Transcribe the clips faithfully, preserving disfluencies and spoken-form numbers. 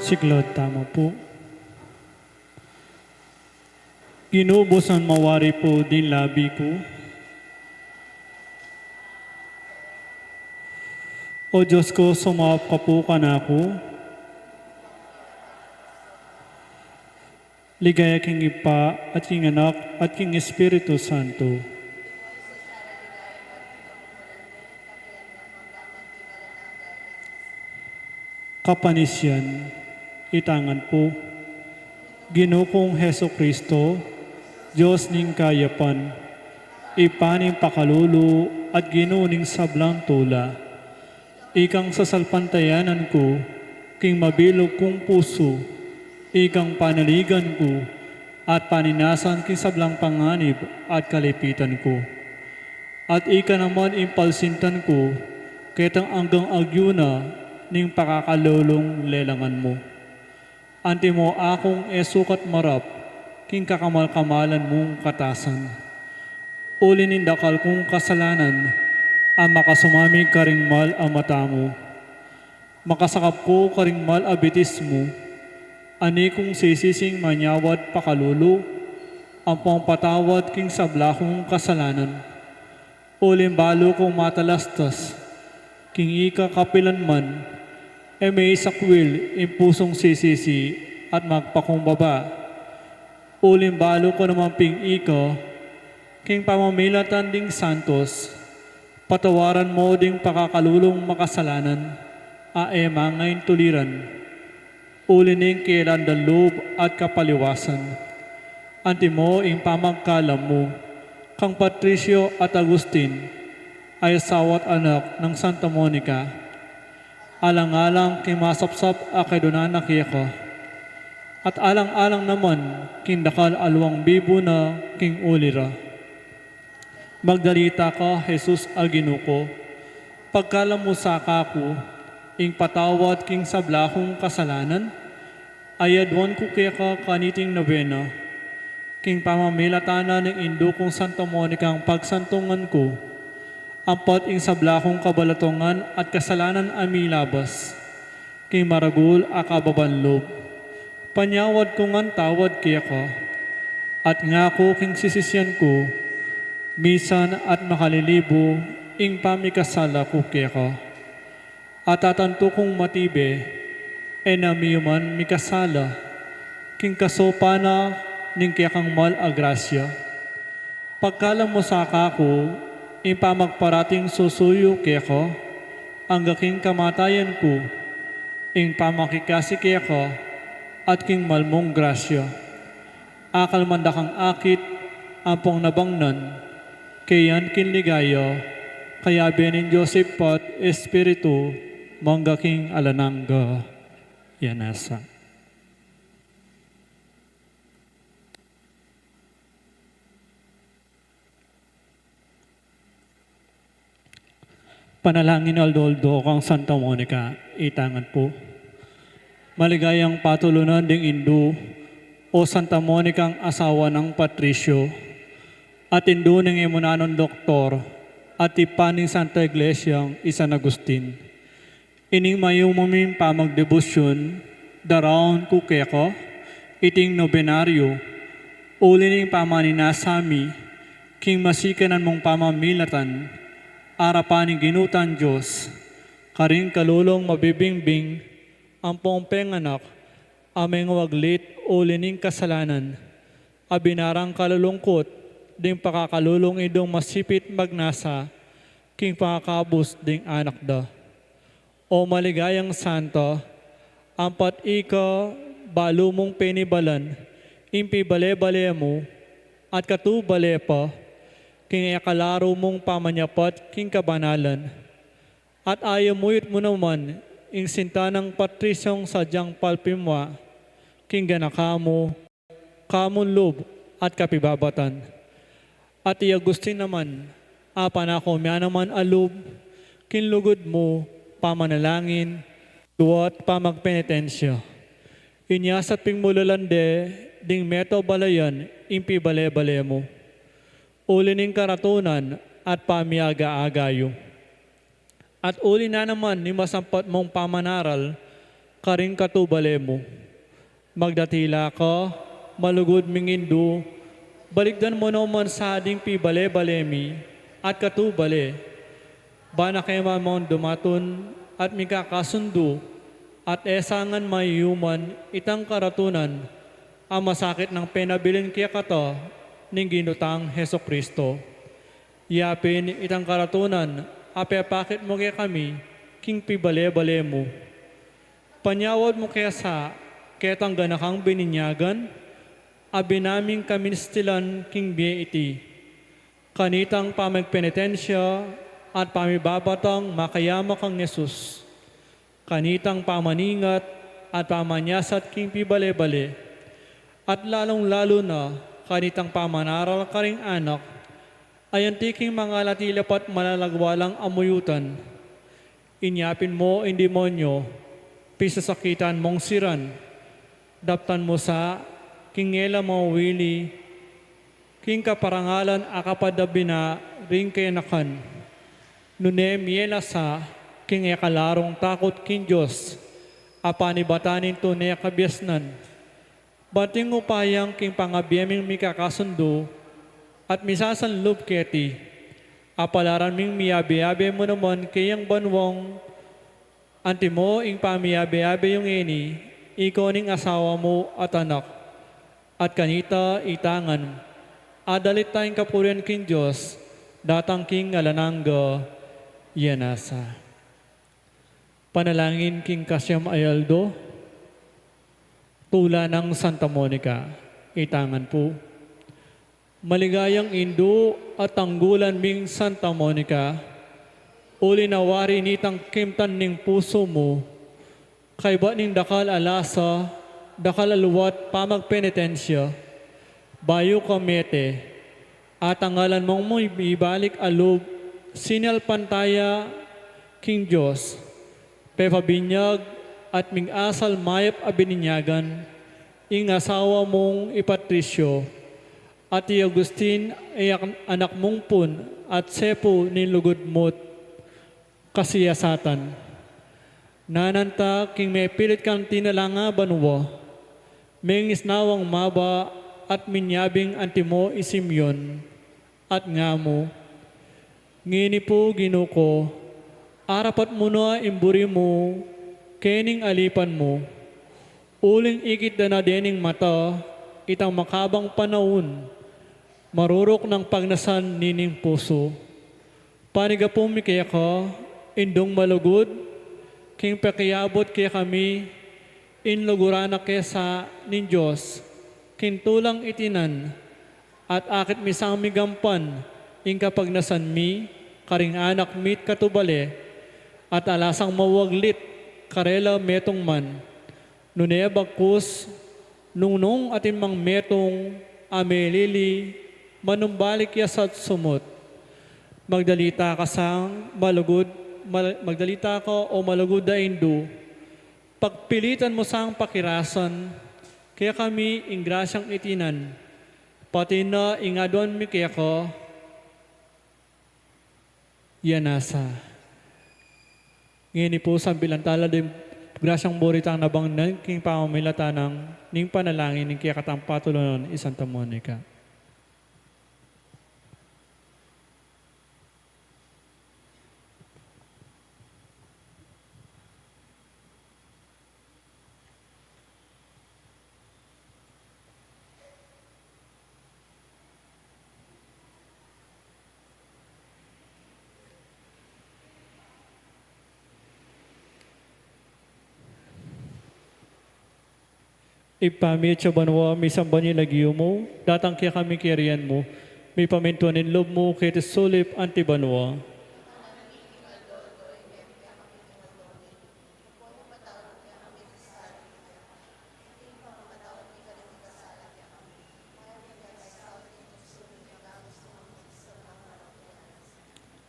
Siklaud tamu pu. Ginu, busan mawari pu ding labi ku. O Dios ku, sumaup ka pu kanaku. Ligaya king Ibpa, at king Anak, at king Espiritu Santo. Kapanisian, itang ngan pu. Ginu kung Jesucristo, Dios ning kayapan, Ibpa ning pakalulu, at Ginu ning sablang tula. Ikang sasalpantayanan ku king mabilug kung pusu, ikang panaligan ku, at paninasan king sablang panganib at kalipitan ku. At ika naman ing palsintan ku, ketang anggang agyu na ning pakakalulung lelangan mu. Antimo akung e sukat marap king kakamal-kamalan mung katasan. Uli ning dakal kung kasalanan, a makasumamig karing mal a mata mu. Makasakap ku karing mal a bitis mu, ani kung sisising manyawad pakalulu, ampong patawad king sabla kung kasalanan. Uling balu kung matalastas, king ika kapilan man, e me isakwil ing pusung sisisi at magpakumbaba. Uling balu ku naman ping ika, king pamamilatan ding santos, patawaran mu ding pakakalulung makasalanan, a e mangaintuliran. Uli ning kailandan lub at kapaliwasan. Antimo ing pamagkalam mu kang Patricio at Agustin, a asawa at anak nang Santa Monica. Alang-alang king masapsap a kaidunan na keka. At alang-alang naman king dakal a luang bibu na king uli ra. Magdalita ka, Jesus a Ginu ku. Pagkalam mu sa kaku ing patawad king sabla kung kasalanan, a yaduan ku keka kaniting nobena. King pamamilatan na ning indu kung Santa Monica ing pagsantungan ku, ampat ing sabla kung kabalatungan at kasalanan a milabas king maragul a kababan lub. Panyawad ku ngan tawad keka, at ngaku king sisisian ku, misan at makalilibu ing pamikasala ku keka. At atantu kung matibe, e na miyuman mikasala, king kasopan na ning kekang mal a grasya. Pagkalam mu sa kaku ing pamagparating susuyu keka, angga king kamatayan ku, ing pamakikasi keka, at king mal mung grasya. Akal man dakang akit, ampong nabangnan, keyan king ligaya, kayabe ning Dios Ibpa at Espiritu, mangga king alang angga. Yan nasa. Panalangin aldo-aldo kang Santa Monica, itang ngan pu. Maligayang patulunan ding indu, o Santa Monica, asawa nang Patricio, at indu ning emunan doktor, at ibpa ning Santa Iglesiang i San Agustin. Ining mayumu ming pamagdebosyun, daraun ku keka iting nobenaryu, uli ning pamaninasa mi king masikanan mung pamamilatan, arapan ning Ginu tang Dios, karing kalulung mabibingbing, ampong penganak, a mengwaglit uli ning kasalanan, a binarang kalulungkut ding pakakalulung indung masipit magnasa king pangakabus ding anak da. O maligayang Santa, ampat ika balu mung penibalan ing pibale-bale mu, at katubale pa king e kalaru mung pamanyapat king kabanalan. At ayamuyut mu naman ing sinta nang Patriciong sadyang palpimwa king ganaka mu, kamun lub at kapibabatan. At i Agustin naman, a panaku mia naman a lub king lugud mu, pamanalangin, duat pamagpenitensya. Inya sa pingmulalan de ding meto balayan ing pibale-bale mu, uli ning karatunan at pamiaga-aga yu. At uli na naman ning masampat mung pamanaral, karing katubale mu. Magdatila ka, malugud ming Indu, balikdan mu naman sa ding pibale-bale mi at katubale. Bana ke mamang dumatun at mikakasundu at e sa ngan mayuman itang karatunan a masakit nang penabilin kekata ning Ginu tang Jesucristo. Yapin itang karatunan a pepakit mu kekami king pibale-bale mu. Panyawad mu ke sa ketang ganakang bininyagan a binaming kaminstilan king bie iti. Kanitang pamagpenitensya at pamibabatang makayama kang Jesus. Kanitang pamaningat at pamanyasat king pibale-bale. At lalung-lalu na kanitang pamanaral karing anak, ayanti king mangalati la pat malalagwa lang amuyutan. Inyapin mu ing demonyo, pisasakitan mung siran, daptan mu sa king e la mawili king kaparangalan a kapadabina ring kenakan. Nune mie la sa king e kalarung takut king Dios a panibatan ning tune kabiasnan. Banting upayang king pangabie ming mikakasundu at misasanlub keti, apalaran ming miyabe-yabe mu naman keyang banuang antimo ing pamiyabe-yabe yung ngeni, ikaw ning asawa mu at anak. At kanita ita ngan, adalit ta ing kapurian king Dios, datang king alang angga. Yan nasa. Panalangin king kasyam a aldo, tula nang Santa Monica, ita ngan pu. Maligayang indu at tanggulan ming Santa Monica, uli na wari nitang kimtan ning pusu mu, kaybat ning dakal a lasa, dakal a luat pamagpenitensya, bayu ka mete, at ang ngalan mung mibalik a lub, sinalpantaya king Dios, pepabinyag at ming-asal mayap a bininyagan, ing asawa mung i Patricio, at i Agustin, i ak-, anak mung pun, at sepu ning lugud mut kasiyasatan. Nananta king mepilit kang tinalanga banua, mengisnawang maba at minyabing antimo i Simeon, at ngamu, ngeni pu Ginu ku, arapat mu na ing buri mu kening alipan mu, uling ikit da na dening mata itang makabang panaun, maruruk nang pagnasan nining pusu. Panigapu mi keka, indung malugud, king pakiabut kekami, inluguran na ke sa ning Dios, king tulang itinan, at akit mi sang migampan ing kapagnasan mi karing anak mi't katubale, at alasang mawaglit karela metung man. Nune bagkus, nungnung atin mang metung a melili, manumbalik ya sa't sumut. Magdalita ka sang malugud, mal-, magdalita ka o malugud a indu, pagpilitan mu sang pakirasan kekami ing grasyang itinan, pati na ing aduan mi keka, ya nasa. Ngeni pu, sambilan tala ding grasyang buri tang nabang nan king pamamilatan ning panalangin ning kekatang patulunan i Santa Monica. Ibpa mi atsu ka banua, misamban ya ing lagyu mu, datang kekami ing kayarian mu, mipamintuan ing lub mu keti sulip anti banua.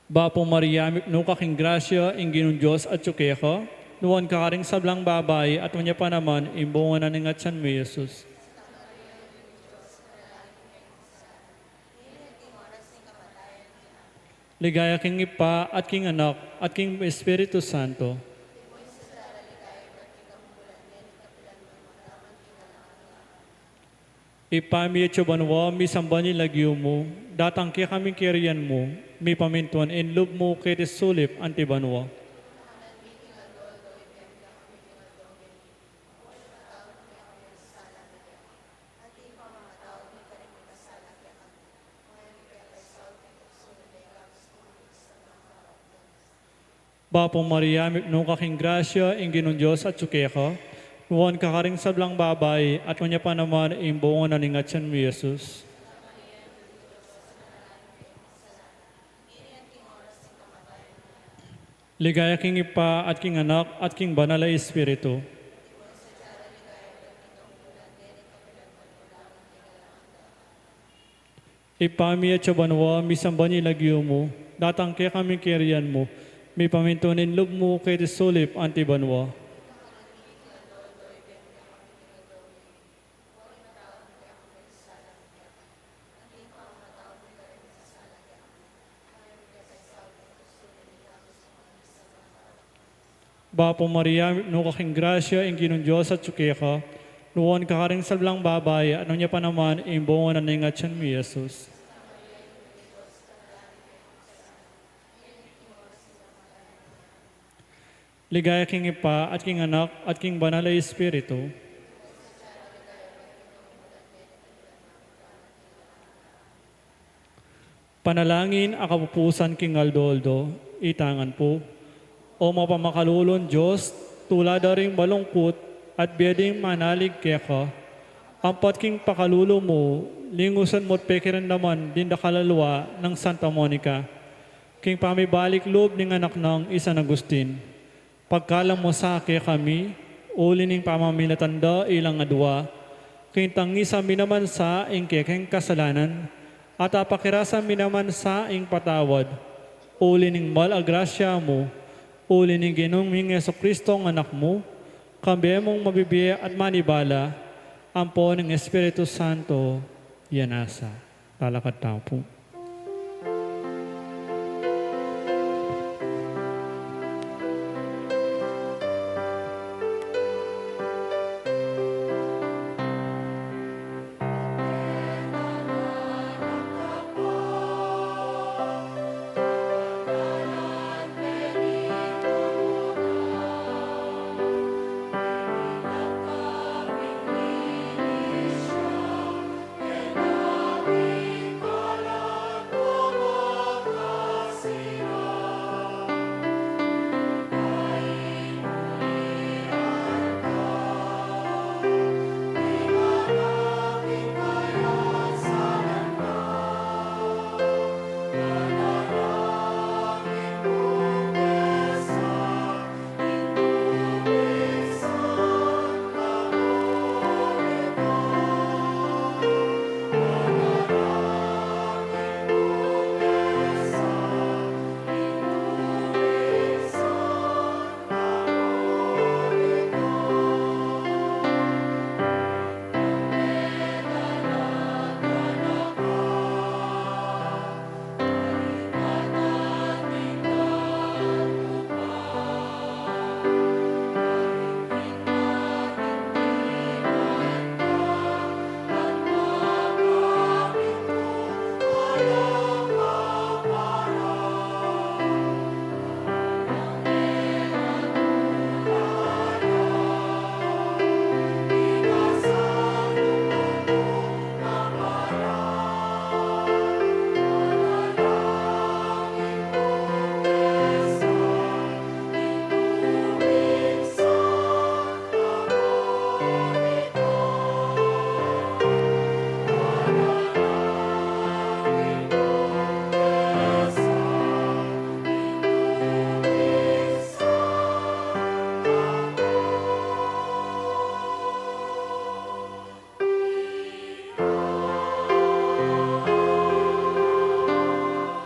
Bapu Maria, mipnu ka king grasya, ing Ginung Dios atsu keka, nuan ka karing sablang babai, at nuan ya pa naman ing bunga na ning atian mu, i Jesus. Ligaya king Ibpa, at king Anak, at king Espiritu Santo. Ibpa mi atsu ka banua, misamban ya ing lagyu mu, datang kekami ing kayarian mu, mipamintuan ing lub mu keti sulip anti banua. Bapu Maria, mipnu ka king grasya, ing Ginung Dios atsu keka, nuan ka karing sablang babai, at nuan ya pa naman ing bunga na ning atian mu, i Jesus. Ligaya king Ibpa, at king Anak, at king Banal a Espiritu. Ibpa mi atsu ka banua, misamban ya ing lagyu mu, datang kekami ing kayarian mu, mipamintuan ing lub mu keti sulip anti banua. Bapu Maria, mipnu ka king grasya, ing Ginung Dios atsu keka, nuan ka karing sablang babai, at nuan ya pa naman ing bunga na ning atian mu, i Jesus. Ligaya king Ibpa, at king Anak, at king Banal a Espiritu. Panalangin a kapupusan king aldo-aldo, itangan pu. O mapamakalulung Dios, tula da ring malungkut at bie ding manalig keka, ampat king pakalulu mu, lingusan mu at pekiramdaman ding dakal a lua nang Santa Monica, king pamibalik lub ning anak nang i San Agustin. Pagkalam mu sa kekami, uli ning pamamilatan da ilang adua, king tangisan mi naman sa ing kekeng kasalanan, at apakirasan mi naman sa ing patawad, uli ning mal a grasya mu, uli ning Ginung ming Jesucristo a Anak mu, kambe mung mabibie at manibala, ampo ning Espiritu Santo, ya nasa. Lalakad tamu pu.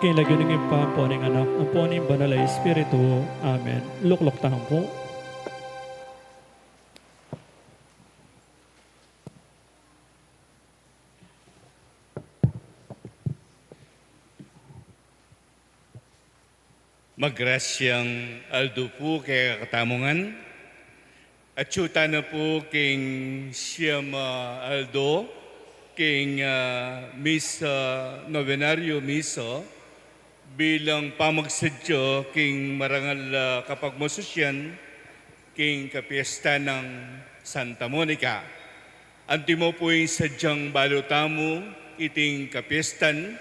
King lagyu ning Ibpa, ampo ning Anak, ampo ning Banal a Espiritu. Amen. Lukluk tamu pu. Magrasyang aldo pu kekatamu ngan. Atsu tana pu king siyam a aldo King, ah, misa, novenario misa, bilang pamagsadya king marangal, ah, kapagmasusyan king kapiestan nang Santa Monica. Antimo pu ing sadyang balu tamu iting kapiestan,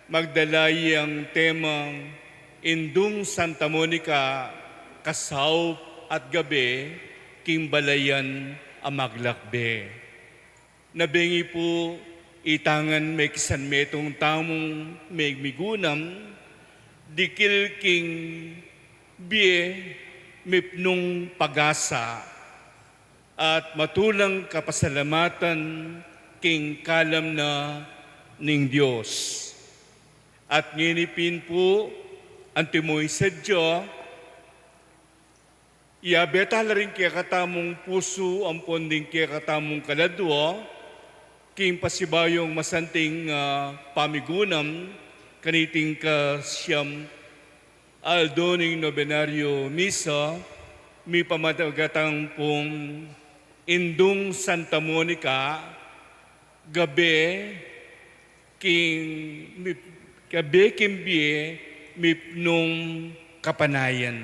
magdala yang temang Indung Santa Monica, kasaup at gabe king balayan a maglakbe. Na bengi pu, itang mekisanmetung tamung migmigunam, dikil king bie mipnung pag-asa, at matulang kapasalamatan king kalam na ning Dios. At ngeni pin pu, antimo ing sadya, iyabe ta la ring kekatamung pusu ampon ding kekatamung kaladua king pasibayung masanting, ah, pamigunam kaniting kasiam aldo ning nobenario misa, mipamagatan pung Indung Santa Monica, gabe king, mi-, gabe king bie mipnung kapanayan.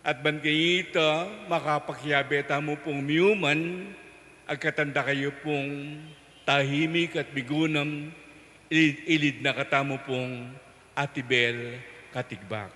At ban kanita, makapakiabe tamu pung miuman, agkatan da kayu pung tahimik at migunam, ilid, ilid na katamu pung atibel katigbak.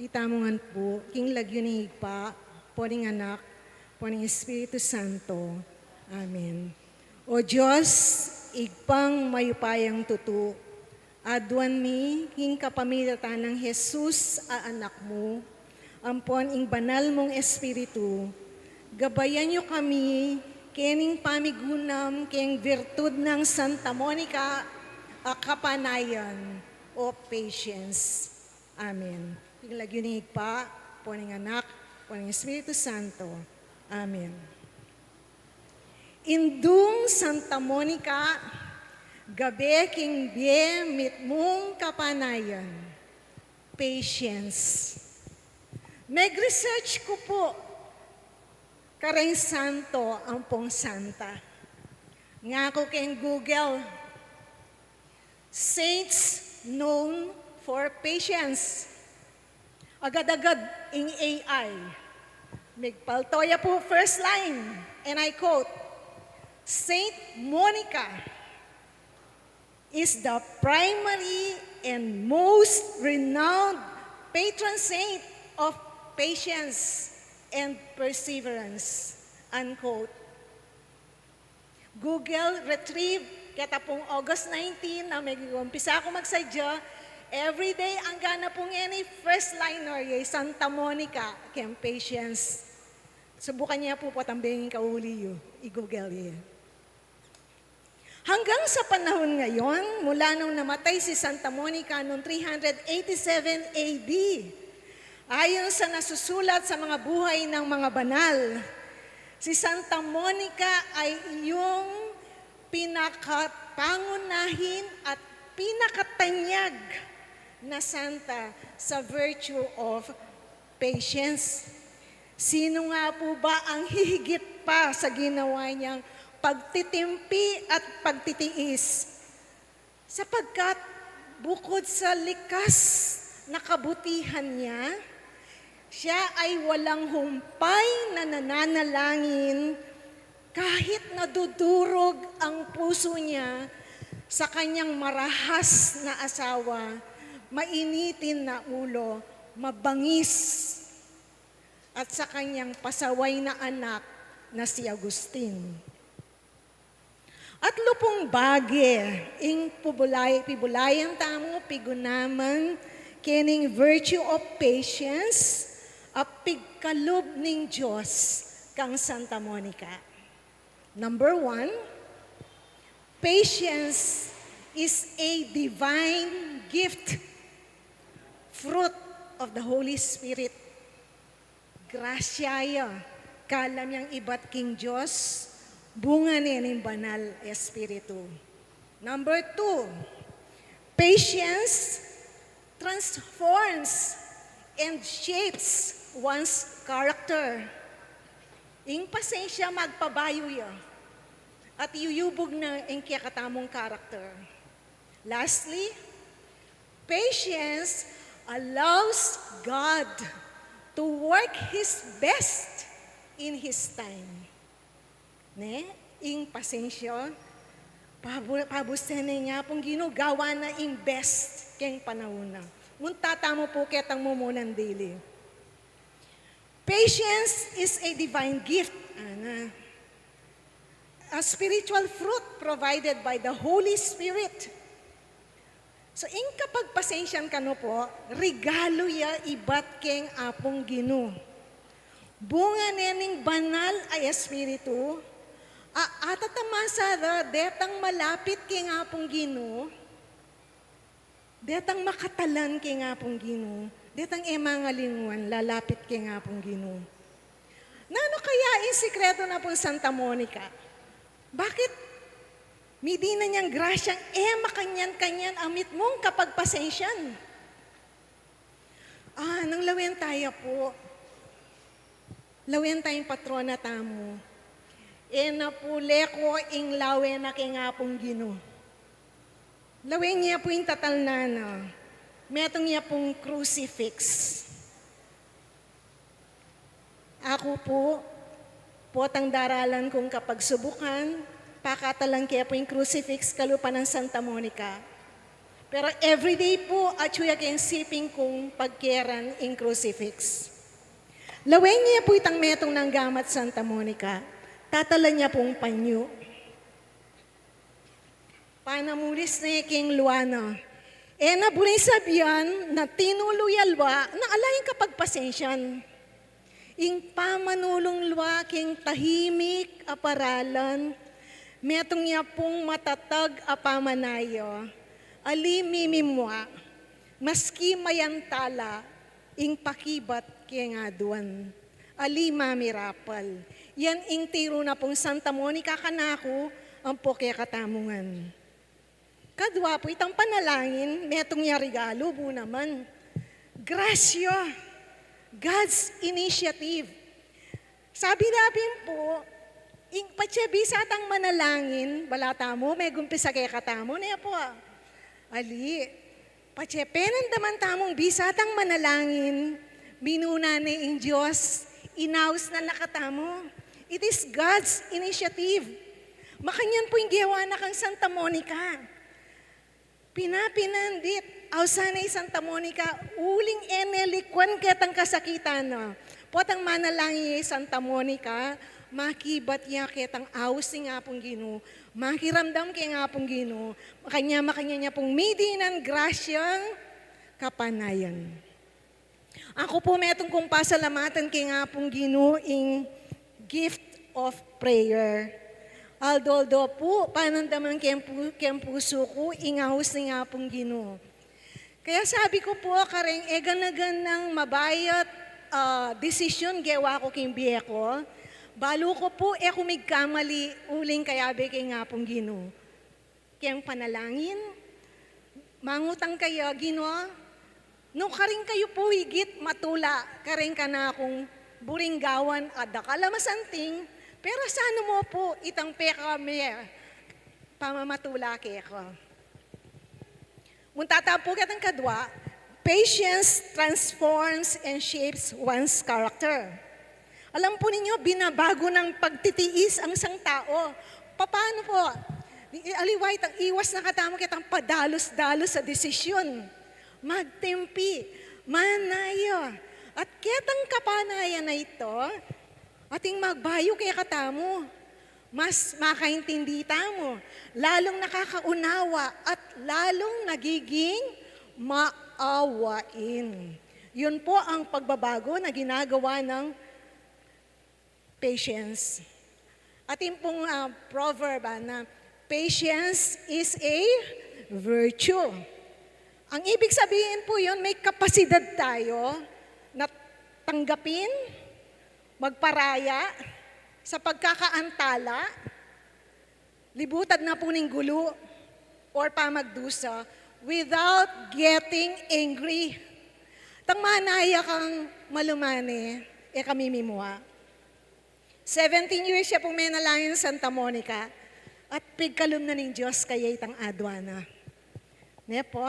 Itamu ngan pu, king lagyu ning Ibpa, ampo ning Anak, ampo ning Espiritu Santo. Amen. O Dios, Ibpang mayupayang tutu, aduan mi king kapamilatan nang Jesus a Anak mu, ampon ing banal mung Espiritu, gabayan yu kami kening pamigunam king virtud nang Santa Monica a kapanayan o patience. Amen. King lagyu ning Ibpa, ampo ning Anak, ampo ning Espiritu Santo. Amen. Indung Santa Monica, gabe king bie mitmung kapanayan. Patience. Meg-research ku pu kareng santo ampong santa. Ngaku keng Google, "Saints known for patience." Agad-agad ing A I. Migpalto ya pu first line, and I quote, "Saint Monica is the primary and most renowned patron saint of patience and perseverance," unquote. Google retrieve, keta pung August nineteen, nung migumpisa ku magsadya, everyday angga na pu ngeni first liner, ya i Santa Monica keng patience. Subukan yu pu, potang benging kauli yu, i-Google ye. Hanggang sa panahon ngayon, mula nung namatay si Santa Monica noong three hundred eighty-seven A D, ayon sa nasusulat sa mga buhay ng mga banal, si Santa Monica ay iyong pinakapangunahin at pinakatanyag na santa sa virtue of patience. Sino nga po ba ang hihigit pa sa ginawa niyang pagtitimpi at pagtitiis? Sapagkat bukod sa likas na kabutihan niya, siya ay walang humpay na nananalangin kahit nadudurog ang puso niya sa kanyang marahas na asawa, mainitin na ulo, mabangis, at sa kanyang pasaway na anak na si Agustin. At lupung bage ing pibulay-, pibulayan tamu pigunaman kening virtue of patience, A pigkalub ning Dios kang Santa Monica. Number one, patience is a divine gift, fruit of the Holy Spirit. Grasya ya, kalam yang ibat king Dios, bunga ne ning Banal Espiritu. Number two, patience transforms and shapes one's character. Ing pasensya magpabayu ya at yuyubug na ing kekatamung character. Lastly, patience allows God to work His best in His time. Ne? Ing pasensya, pabu-, pabusen ne nya pung Ginu, gawa na ing best keng panaun na. Munta tamu pu ketang mumunang dili. Patience is a divine gift, ana. A spiritual fruit provided by the Holy Spirit. So, ing kapagpasensyan kanu pu, regalu ya ibat keng Apung Ginu. Bunga ne ning Banal a Espiritu, a atatamasa da detang malapit keng Apung Ginu, detang makatalan keng Apung Ginu, detang e mangalinguan lalapit keng Apung Ginu. Nanu kaya ing sikretu na pung Santa Monica? Bakit midinan yang grasyang e makanyan-kanyan a mitmung kapagpasensyan? Ah, nang lawen taya pu. Lawen taya ing patrona tamu. E na pu leko ing lawen na keng Apung Ginu. Lawen ye pu ing tatalnan na. Metung ye pung crucifix. Aku pu, potang daralan kung kapagsubukan, pakatalan ke pu ing crucifix kalupa nang Santa Monica. Pero everyday pu, atyu ya keng siping kung pagkeran ing crucifix. Lawen ye pu itang metung nang gamat Santa Monica, tatalan ya pung panyu. Panamulis ne king lwa na. E na buring sabian na tinulu ya lwa na ala ing kapagpasensyan. Ing pamanulung lwa king tahimik a paralan, metung ya pung matatag a pamanaya, ali mimimua, maski mayantala, ing pakibat keng aduan, ali mamirapal. Yan ing tiru na pung Santa Monica kanaku, ampo kekatamu ngan. Kadwa pu itang panalangin, metung ya regalu, bu naman. Grasya, God's initiative. Sabi da pin pu, ing patse bisa tang manalangin, bala tamu, megumpisa kekatamu, ne pu. Ali, patse penandaman tamung bisa tang manalangin, minuna ne ing Dios, inaus na la katamu. It is God's initiative. Makanyan pu ing gewa na kang Santa Monica. Pinapinandit, ausan na i Santa Monica, uling e ne likuan ketang kasakitan na. Potang manalangin ya i Santa Monica, makibat ya ketang aus ning Apung Ginu, makiramdam keng Apung Ginu, makanyan, makanyan ya pung midinan grasyang kapanayan. Aku pu metung kung pasalamatan keng Apung Ginu ing gift of prayer. Aldo-aldo pu, panandaman keng pu-, keng pusu ku ing aus ning Apung Ginu. Kaya sabi ku pu, kareng e gana-ganang mabayat, ah, desisyon gewa ku king bie ku, balu ku pu e ku migkamali uling kayabe keng Apung Ginu. Keng panalangin, mangutang kaya, Ginu, nukarin kayu pu igit matula kareng kanakung buring gawan a dakal a masanting, pero sanu mu pu itang pekame pamamatula keka. Munta ta pu ketang kadwa, patience transforms and shapes one's character. Alam po ninyo, binabago ng pagtitiis ang isang tao. Paano po? I-, aliwa itang iwas na katamu ketang padalus-dalus a desisyon. Magtimpi, manaya. At ketang kapanayan a ito, ating magbayu kekatamu. Mas makaintindi tamu, lalung nakakaunawa at lalung nagiging maawain. Yun po ang pagbabago na ginagawa ng patience. Atin pong, ah, proverb, ah, na patience is a virtue. Ang ibig sabihin po yun, may kapasidad tayo na tanggapin, magparaya sa pagkakaantala, libutan na po ning gulo or pamagdusa without getting angry. Tang manaya kang malumane, e kami mimua. Seventeen years ya pong menalangin Santa Monica at pigkalub na ning Dios kaya itang adwa na. Ne po?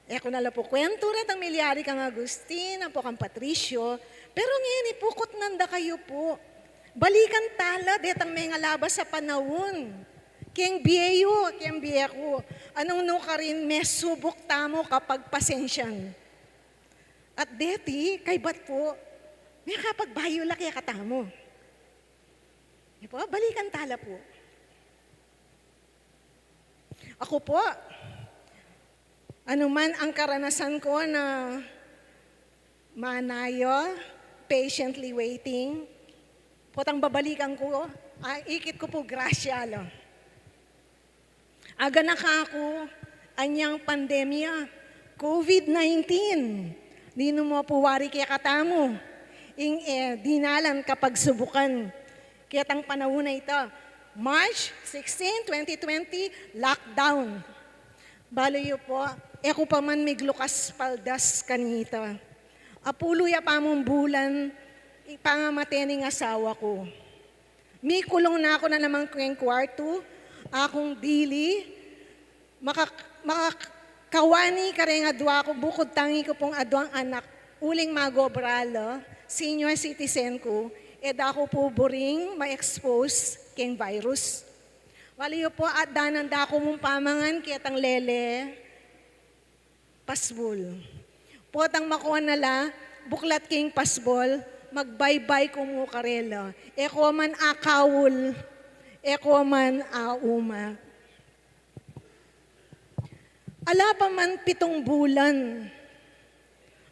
E ku na la po kwentu retang milyari kang Agustin, ampo kang Patricio, pero ngeni po kutnan da kayu po. Balikan tala detang mengalabas a panaun. Keng bie yu, keng bie ku, anung nukarin mesubuk tamu kapagpasensyan. At deti, kaybat po, mekapagbayu la kekatamu. Di po? Balikan tala po. Aku po, anuman ang karanasan ku na manaya, patiently waiting, potang babalikan ku, ah, ikit ku po grasya la. Aganaka ku anyang pandemya, COVID nineteen. Ninu mu po wari kekatamu ing, e, dinalan kapagsubukan ketang panaun a ita? March sixteen, twenty twenty, lockdown. Balu yu po, e ku pa man miglukas paldas kanita. Apulu ya pamung bulan, ipangamate ning asawa ku. Mikulung na ku na naman keng kwartu, akung dili, makak-, makakawani kareng adwa ku, bukud tangi ku pung adwang anak, uling magobra la, senior citizen ku, e da ku po buring ma-expose keng virus. Wali yu po, at danan da ku mung pamangan ketang lele, pasbul. Potang makua na la, buklat keng pasbul, magbaybay ku mu karela. E ku man akaul, e ku man auma. Ala pa man pitung bulan.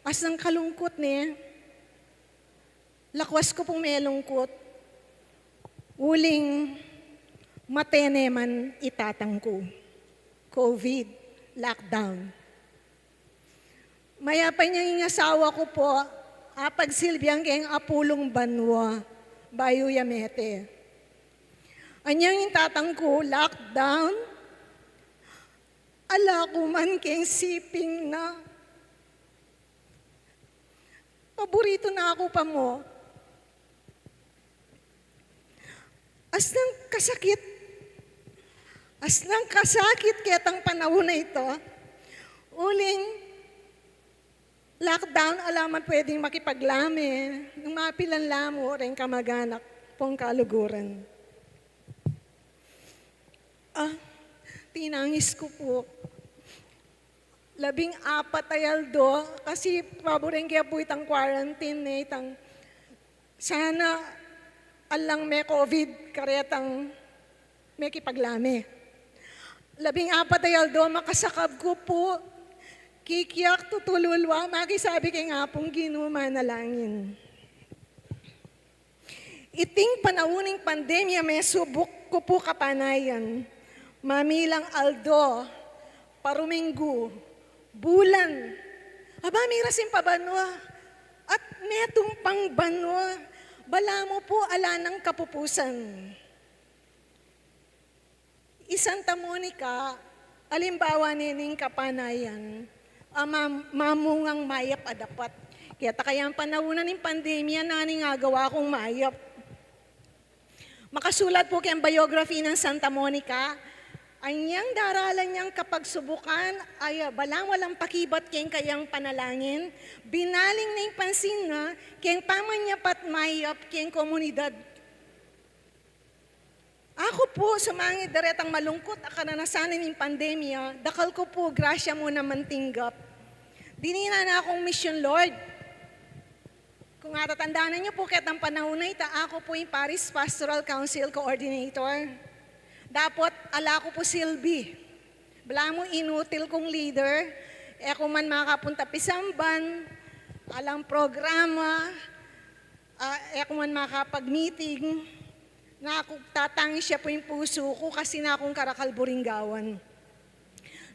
Asnang kalungkut ne. Lakwas ku pung melungkut, uling mate ne man i tatang ku. COVID, lockdown. Mayap a nyang ing asawa ku po, apagsilbian keng apulung banua, bayu ya mete. Anyang ing tatang ku, lockdown, ala ku man keng siping na. Paborito na ku pa mu. Asnang kasakit, asnang kasakit ketang panaun a ita. Uling lockdown, ala man pwedeng makipaglame, nung mapilan la mu reng kamaganak pung kaluguran. Ah, tinangis ku po. Labing apat a aldo, kasi paboreng ke po itang quarantine ne, itang sana alang me-COVID karetang mekipaglame. Labing apat a aldo, makasakab ku po, kikiak tutululwa, makisabi keng Apung Ginu, manalangin. Iting panaun ning pandemya, mesubuk ku po kapanayan. Mamilang aldo, paruminggu, bulan. Aba, mirasim pa banua. At metung pang banua. Balamu po, ala nang kapupusan. I Santa Monica, alimbawa ne ning kapanayan a mam-, mamungang mayap a dapat. Keta kayang panaun ning pandemya, nanu ing agawa kung mayap? Makasulat po keng biography ng Santa Monica, anyang daralan yang kapagsubukan, ay, ah, balang walang pakibat keng kayang panalangin, binaling na ing pansin na keng pamanyapat mayap keng komunidad. Aku po, sumangid daretang malungkut a karanasan ning pandemya, dakal ku po grasya mu naman tinggap. Dininan na kung mission, Lord. Kung atatandanan yu po, ketang panaun a ita, aku po ing Parish Pastoral Council Coordinator. Dapot, ala ku po silbi. Balamu inutil kung leader, e ku man makapunta pisamban, Alang programa, ah, e ku man makapag-meeting, naku, tatangis ya pu ing pusu ku kasi nakung karakal buring gawan.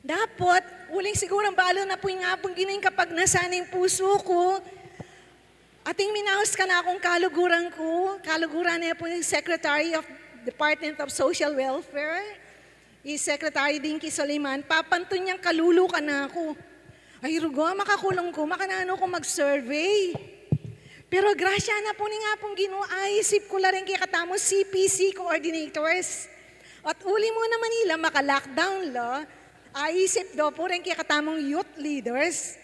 Dapot, uling sigurang balu na pu ing Apung Ginu ing kapagnasan ning pusu ku, ating minaus kanakung kaluguran ku, kaluguran ne pu ing Secretary of Department of Social Welfare, i Secretary Dinky Soliman, papantun yang kalulu kanaku. Ay, rugo, makakulung ku, makananu ku mag-survey. Pero grasya na pu ning Apung Ginu, aisip ku la reng kekatamung C P C coordinators. At uli mu na Manila, maka-lockdown la, aisip do pu reng kekatamung youth leaders.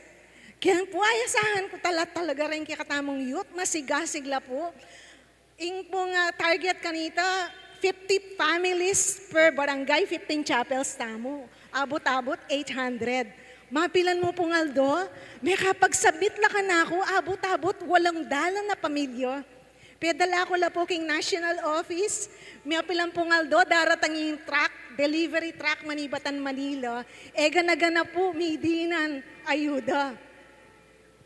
Kaya pu, ayasahan ku tala-, talaga reng kekatamung youth, masigasig la pu. Ing pung, ah, target kanita, fifty families per barangay, fifteen chapels tamu. Abut-abut, eight hundred. Mapilan mu pung aldo, mekapag-submit la kanaku, abut-abut, walang dalan na pamilya. Pedala ku la pu king national office, mapilan pung aldo, daratang ing truck, delivery truck, manibatan Manila. E gana-gana pu, midinan, ayuda.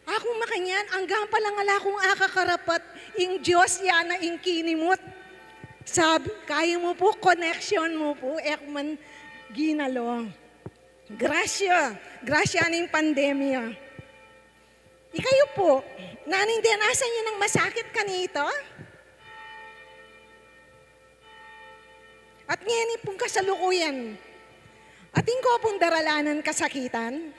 Aku makanyan, anggang palang ala kung akakarapat, ing Dios ya na ing kinimut. Sab-, kaya mu pu, connection mu pu, e ku man ginalo. Grasya, grasya ning pandemya. Ikayu pu, nanu ing denasan yu nang masakit kanita? At ngeni pung kasalukuyan, atin ko pung daralanan kasakitan?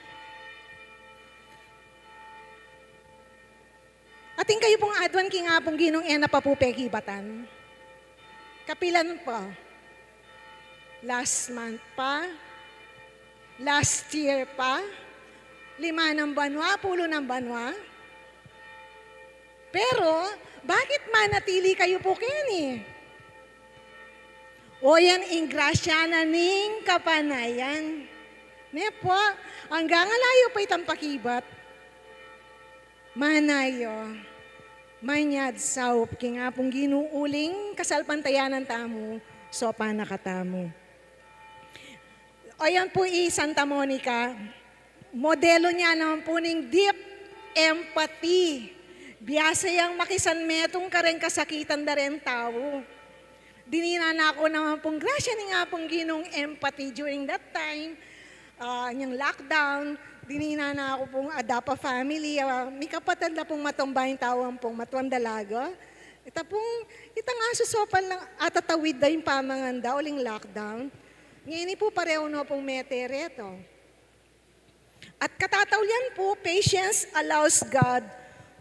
Atin kayu pung aduan king Apung Ginung e na pa pu pekibatan? Kapilan pa? Last month pa? Last year pa? Lima nang banua, pulu nang banua? Pero, bakit manatili kayu pu keni? O yan ing grasya na ning kapanayan. Ne pu, anggang ala yu pa itang pakibat. Mana yu, manyad saup king Apung Ginu uling kasalpantayanan tamu, saupan na katamu. O yan pu i Santa Monica, modelu na naman pu ning deep empathy. Biasa yang makisanmetung kareng kasakitan da reng tau. Dininan na ku naman pung grasya ning Apung Ginung empathy during that time, ah, inyang lockdown. Dininan na ku pung adopt a family, ah, mikapatad la pung matumbayung tau ampong matuang dalaga. Ita pung, ita nga susopan lang atatawid da ing pamanganda uling lockdown. Ngeni pu pareu no pung mete reto. At katataulian pu, patience allows God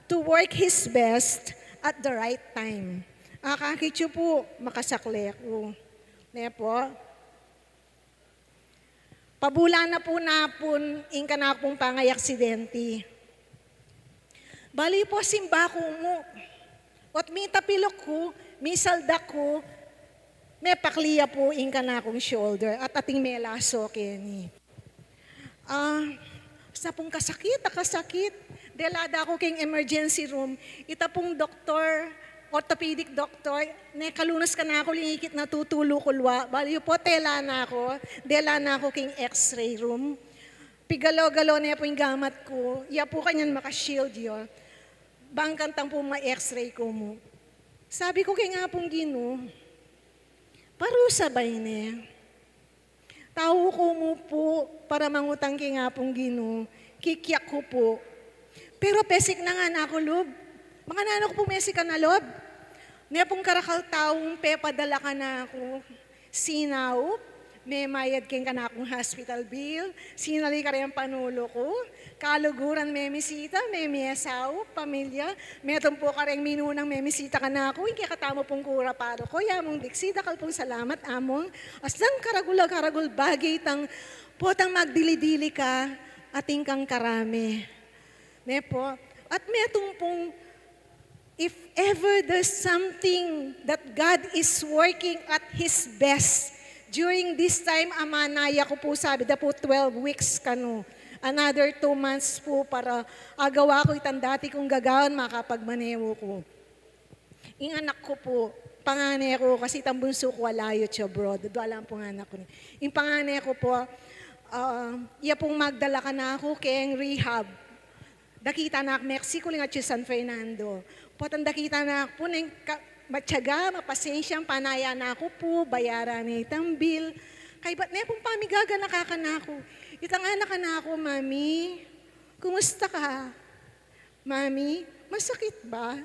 to work His best at the right time. Akakit yu pu, makasakle ku. Ne pu? Pabula na pu napun ing kanaku pung pangayaksidenti. Bale pu, simba ku mu. Ot mitapiluk ku, misaldak ku, mepakli ya pu ing kanakung shoulder at ating melaso keni. Ah, sa pung kasakit a kasakit, dela da ku king emergency room, ita pung doktor, orthopedic doctor, ne kalunas kanaku, lingikit na tutulu ku lua, bale yu pu tela na ku, dela na ku king X-ray room. Pigalo-galo ne pu ing gamat ku, ya pu kanyan maka-shield yu. Bang kantang pu ma-X-ray ku mu. Sabi ku king Apung Ginu, parusa ba ini? Tau ku mu pu para mangutang king Apung Ginu, kikyak ku pu. Pero pesik na ngana ku lub. Makananu ku pu mesikan a lub? Ne pung karakal taung pepadala kanaku. Sinaup, memayad king kanakung hospital bill, sinali kareng panulu ku, kaluguran memisita, memiesau, pamilya, metung pu kareng minunang memisita kanaku, ing kekatamu pung kura paroko, ya mung diksi, dakal pung salamat, Among, aslang karagul a karagul bagay itang potang magdili-dili ka, atin kang karame. Ne pu? At metung pung If ever there's something that God is working at His best, during this time, a manaya ku pu, sabi da pu, twelve weeks kanu. Another two months pu para agawa ku itang dati kung gagawan, makapagmaneho ku. Ing anak ku pu, pangane ku, kasi itang bunsu ku ala yu abroad, dua lang pung anak ku. Ing pangane ku pu, ah, ya pung magdala kanaku keng rehab. Dakit anak Mexico, ling atyu San Fernando. Potang dakit anak pu neng ka-, matyaga, mapasensya, panaya na ku pu, bayaran ne itang bill. Kaybat ne pung pamigaganaka kanaku. Itang anak kanaku, "Mami, kumusta ka? Mami, masakit ba?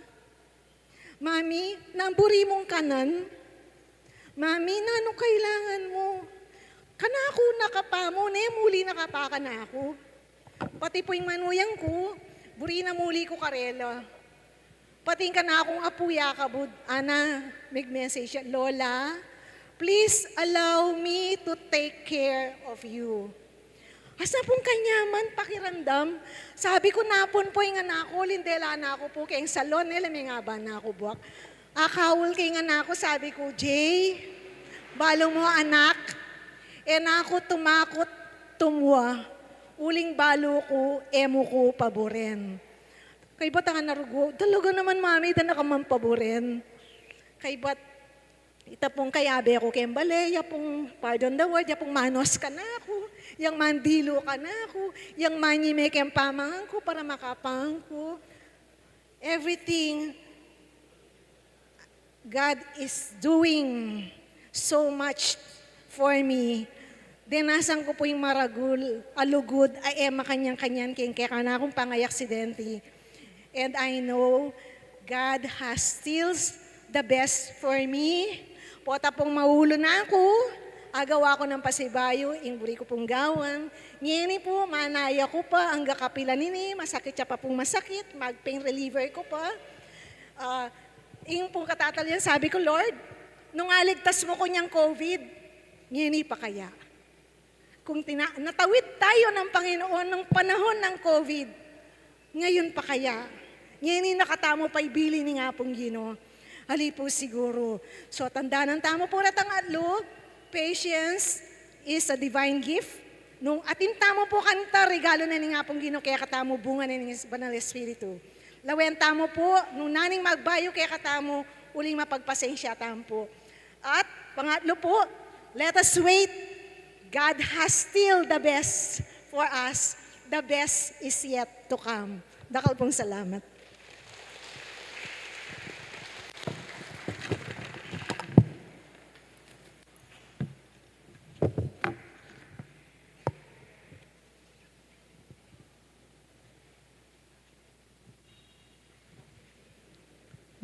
Mami, nanu buri mung kanan? Mami, nanu kailangan mu?" Kanaku na ka pa mu, ne muli na ka pa kanaku. Pati pu ing manuyang ku, buri na muli ku karela. Pati ing kanakung apu, yakabud, ana, mig-message ya, "Lola, please allow me to take care of you." Asa pung kanyaman pakiramdam? Sabi ku, napun pu ing anak ku, lindela na ku pu keng salon, e la mengaban na ku buak. Akaul ke ing anak ku, sabi ku, "Jay, balu mu anak, e na ku tumakut tumua, uling balu ku, e mu ku paburen." Kaybat ang anak ku, "Talaga naman, Mami, e da na ka man paburen." Kaybat, ita pung kayabe ku keng bale, ya pung, pardon the word, ya pung manos kanaku, yang mandilu kanaku, yang manyime keng pamangan ku para makapang ku. Everything God is doing so much for me. Dinasan ku pu ing maragul a lugud a e makanyan-kanyan keng kekanakung pangayaksidente. And I know God has still the best for me. Pota pung maulu na ku, agawa ku nang pasibayu ing buri ku pung gawan. Ngeni pu, manaya ku pa, angga kapilan ini, masakit ya pa pung masakit, mag-pain reliever ku pa. Ah, ing pung katatalian, sabi ku, "Lord, nung aligtas mu ku neng COVID, ngeni pa kaya?" Kung tina-, natawid tayo ng Panginoon nung panahon ng COVID, ngayon pa kaya? Ngeni na katamu pa ibili ning Apung Ginu. Ali pu siguru. So, tandanan tamu pu retang atlu, patience is a divine gift. Nung atin tamu pu kanita, regalo na ning Apung Ginu kekatamu, bunga na ning Banal Espiritu. Lawen tamu pu, nung naning magbayu kekatamu, uling mapagpasensya tamu pu. At pangatlu pu, let us wait. God has still the best for us. The best is yet to come. Dakal pung salamat.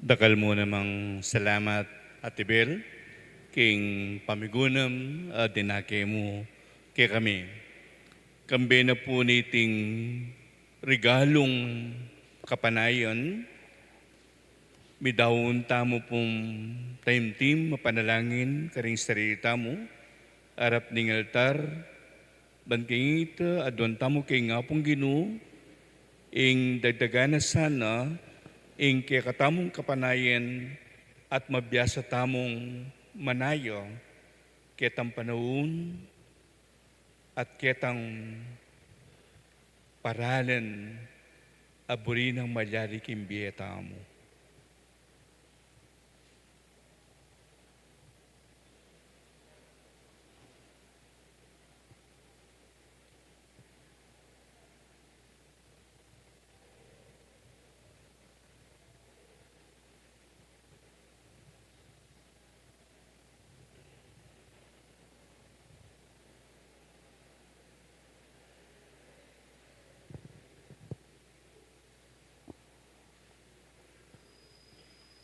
Dakal mu namang salamat, Ate Bel, king pamigunam a dinake mu kekami. Kambe na pu niting regalung kapanayan, midaun tamu pung taimtim a panalangin karing sarili tamu, arap ning altar, ban king ita, aduan tamu king Apung Ginu, ing dagdagan na sana ing kekatamung kapanayan at mabiasa tamung manaya ketang panaun at ketang paralen a buri nang malyari king bie tamu.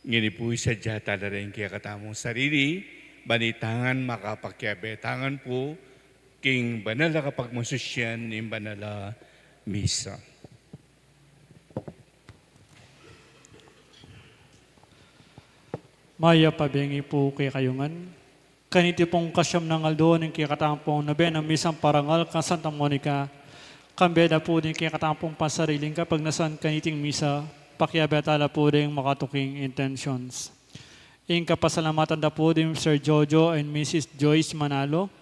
Ngeni pu, isadya tala ring kekatamung sarili, ban itang ngan makapakiabe tang ngan pu king banal a kapagmasusyan ning banal a misa. Mayap a bengi pu kekayu ngan. Kaniti pung kasiam nang aldo ning kekatamung nobenang misang parangal kang Santa Monica, kambe da pu ding kekatamung pansariling kapagnasan kaniting misa, pakiabe tala pu ding makatuking intentions. Ing kapasalamatan da pu ding Sir Jojo and Missus Joyce Manalo,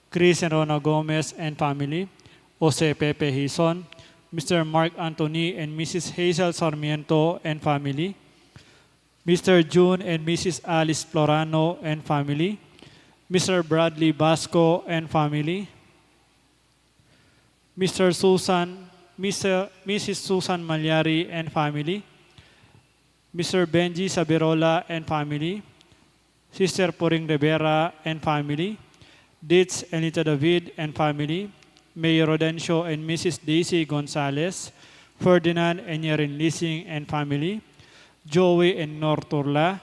Chris and Rona Gomez and family, Jose Pepe Hizon, Mister Mark Anthony and Missus Hazel Sarmiento and family, Mister June and Missus Alice Florano and family, Mister Bradley Basco and family, Mister Susan Mister, Missus Susan Malyari and family, Mister Benji Sabirola and family, Sister Puring Rivera and family, Ditz and Lita David and family, Mayor Rodencio and Missus Daisy Gonzalez, Ferdinand and Yerin Lising and family, Joey and Nor Turla,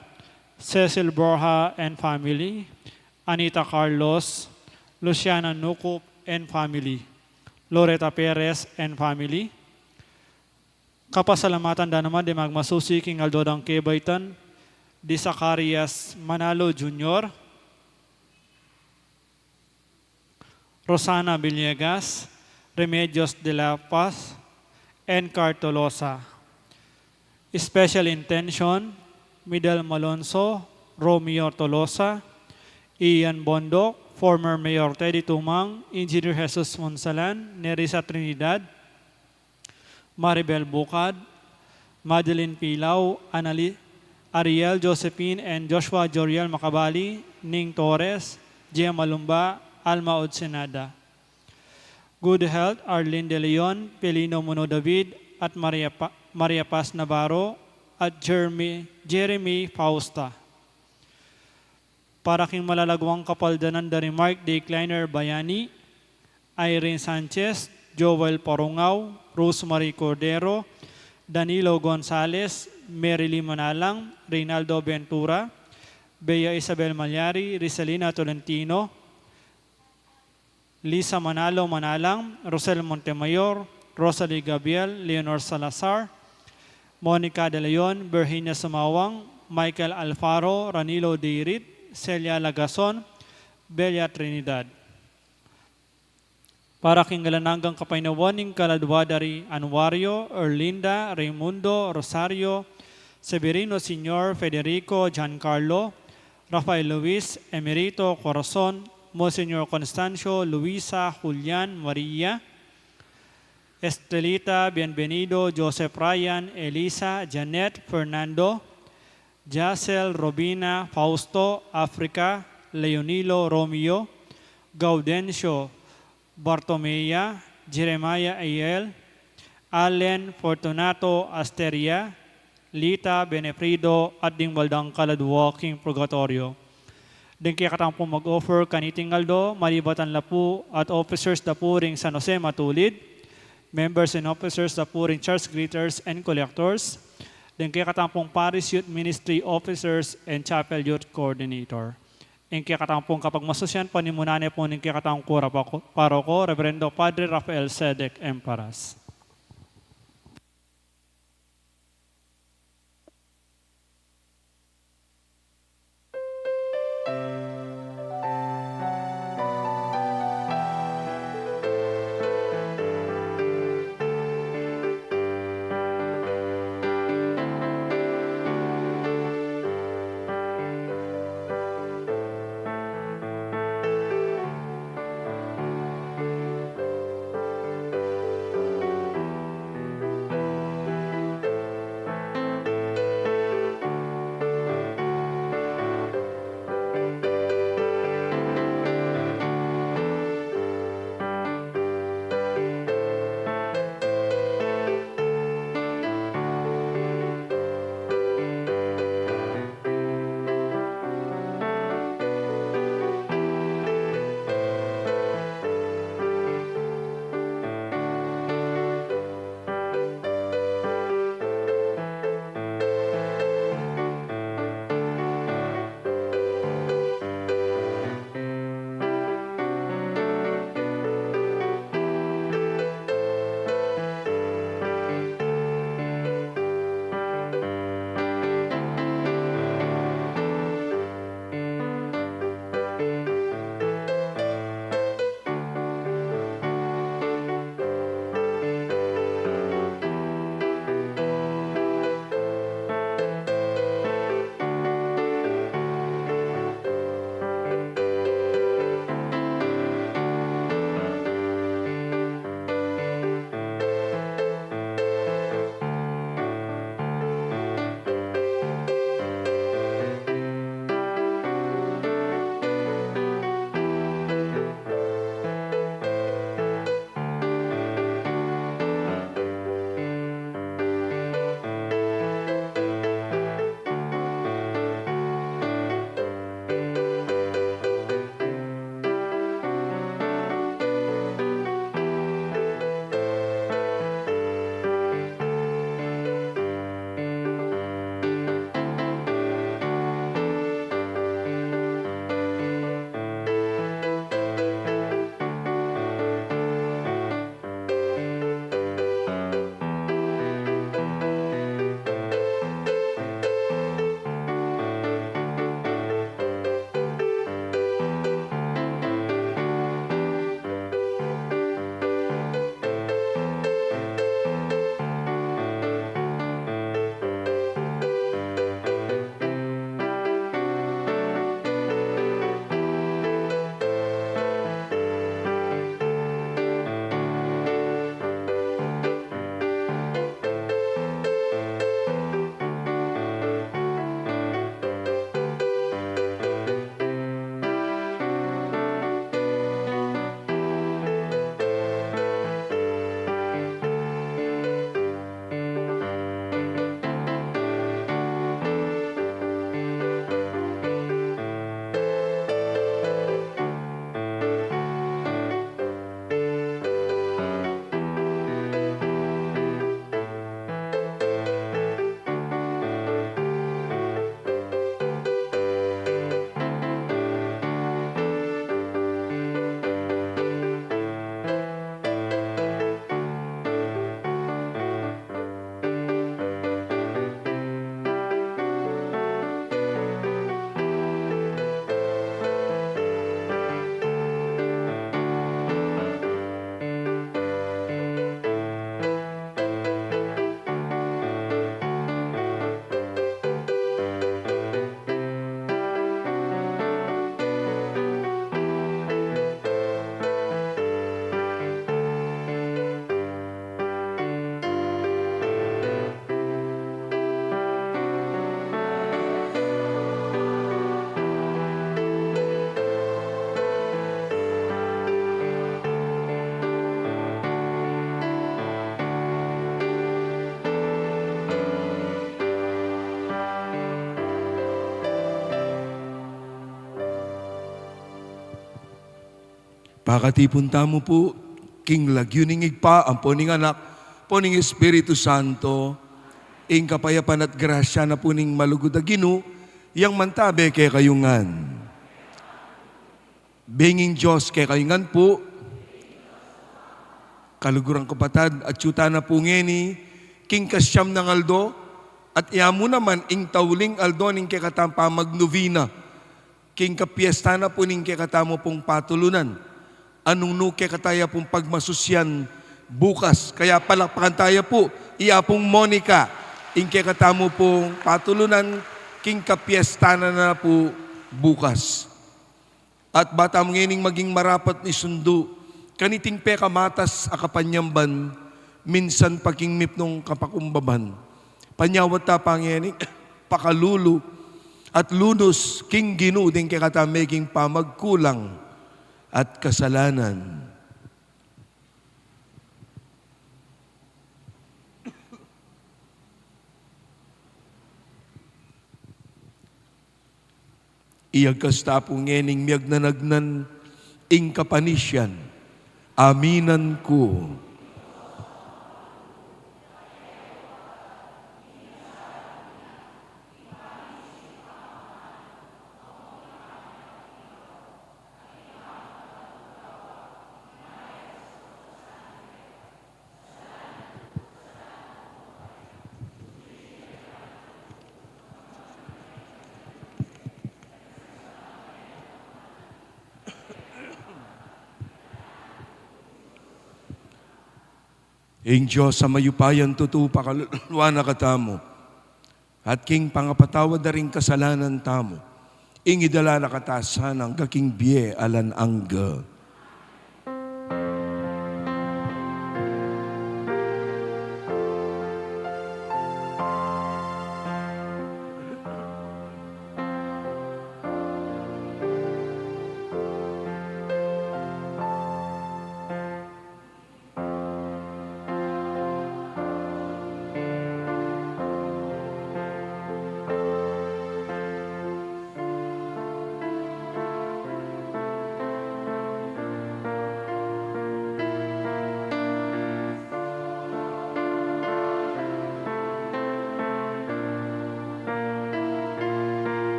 Cecil Borja and family, Anita Carlos, Luciana Nucup and family, Loretta Perez and family. Kapasalamatan da naman di magmasusi king aldo dang kebaitan, di Zacarias Manalo Junior, Rosana Villegas, Remedios de la Paz, and Car Tolosa. Special intention, Midel Malonzo, Romeo Tolosa, Ian Bondoc, former Mayor Teddy Tumang, Engineer Jesus Monsalan, Nerissa Trinidad, Maribel Bucad, Madeline Pilau, Anali-, Ariel Josephine and Joshua Joriel Macabali, Ning Torres, Gemma Lumba, Alma Odsenada. Good health, Arlene De Leon, Pelino Muno David, at Maria Pa-, Maria Paz Navarro, at Jeremy, Jeremy Fausta. Para king malalaguang kapaldanan da ri Mark D. Kleiner Bayani, Irene Sanchez, Joel Porungao, Rosemary Cordero, Danilo Gonzalez, Mary Lee Manalang, Reynaldo Ventura, Bea Isabel Malyari, Risalina Tolentino, Lisa Manalo Manalang, Rosel Montemayor, Rosalie Gabriel, Leonor Salazar, Monica De Leon, Virginia Sumawang, Michael Alfaro, Ranilo Deirit, Celia Lagason, Belia Trinidad. Para king alang anggang kapaynawan ning kaladua da ri Anuario, Erlinda, Raimundo, Rosario, Severino Senior, Federico, Giancarlo, Rafael Luis, Emerito, Corazon, Monsignor Constancio, Luisa, Julian, Maria, Estelita, Bienvenido, Joseph, Ryan, Elisa, Janet, Fernando, Jacel, Robina, Fausto, Africa, Leonilo, Romeo, Gaudencio, Bartomea, Jeremiah, Ael, Allen, Fortunato, Asteria, Lita, Benefrido, at ding baldang kaladua king purgatorio. Ding kekatang pung mag-offer kaniting aldo, malibatan la pu at officers da pu ring San Jose Matulid, members and officers da pu ring church greeters and collectors, ding kekatang pung parish youth ministry officers and chapel youth coordinator. Ing kekatang pung kapagmasusian, panimunan ne pu ning kekatang kura pako-, paroko, Reverendo Padre Rafael Sedek Emparas. Pakatipun tamu pu king lagyu ning Ibpa, ampo ning Anak, ampo ning Espiritu Santo. Ing kapayapan at grasya na pu ning malugud a Ginu, yang mantabe kekayu ngan. Benging Dios kekayu ngan pu. Kaluguran kapatad, atyu tana pu ngeni king kasiam nang aldo, at iya mu naman ing tauling aldo ning kekatang pamagnovena, king kapiesta na pu ning kekatamu pung patulunan. Anung nu kekataya pung pagmasusyan bukas. Kaya palakpakan taya pu i Apung Monica, ing kekatamu pung patulunan, king kapiesta na na pu bukas. At ba tamu ngening maging marapat a sundu kaniting pekamatas a kapanyamban, minsan pa king mipnung kapakumbaban. Panyawad ta pa ngening pakalulu at lunus king Ginu ding kekatang meging pamagkulang at kasalanan. Iyagkas ta pu ngening miyagnanagnan ing kapanisian. Aminan ku. Ing Dios a mayupayang tutu pakaluluan na katamu, at king pangapatawad da ring kasalanan tamu, ing idala na kata sana angga king bie alang angga.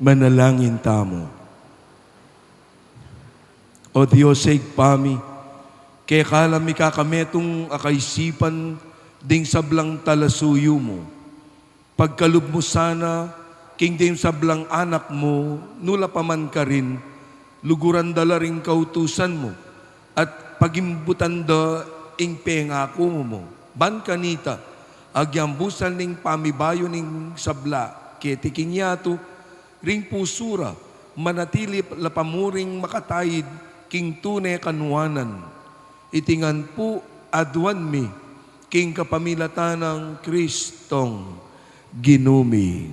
Manalangin tamu. O Dios, Ibpa mi, keka la mi kakametung a kaisipan ding sablang talasuyu mu. Pagkalub mu sana king ding sablang anak mu, nu la pa man karin, luguran da la ring kautusan mu, at pagimbutan da ing pengaku mu. Ban kanita, agyang busal ning pamibayu ning sabla keti king yatu, ring pusu ra, manatili la pa mu ring makataid king tune kanuanan. Iti ngan pu aduan mi king kapamilatan nang Kristong Ginu mi.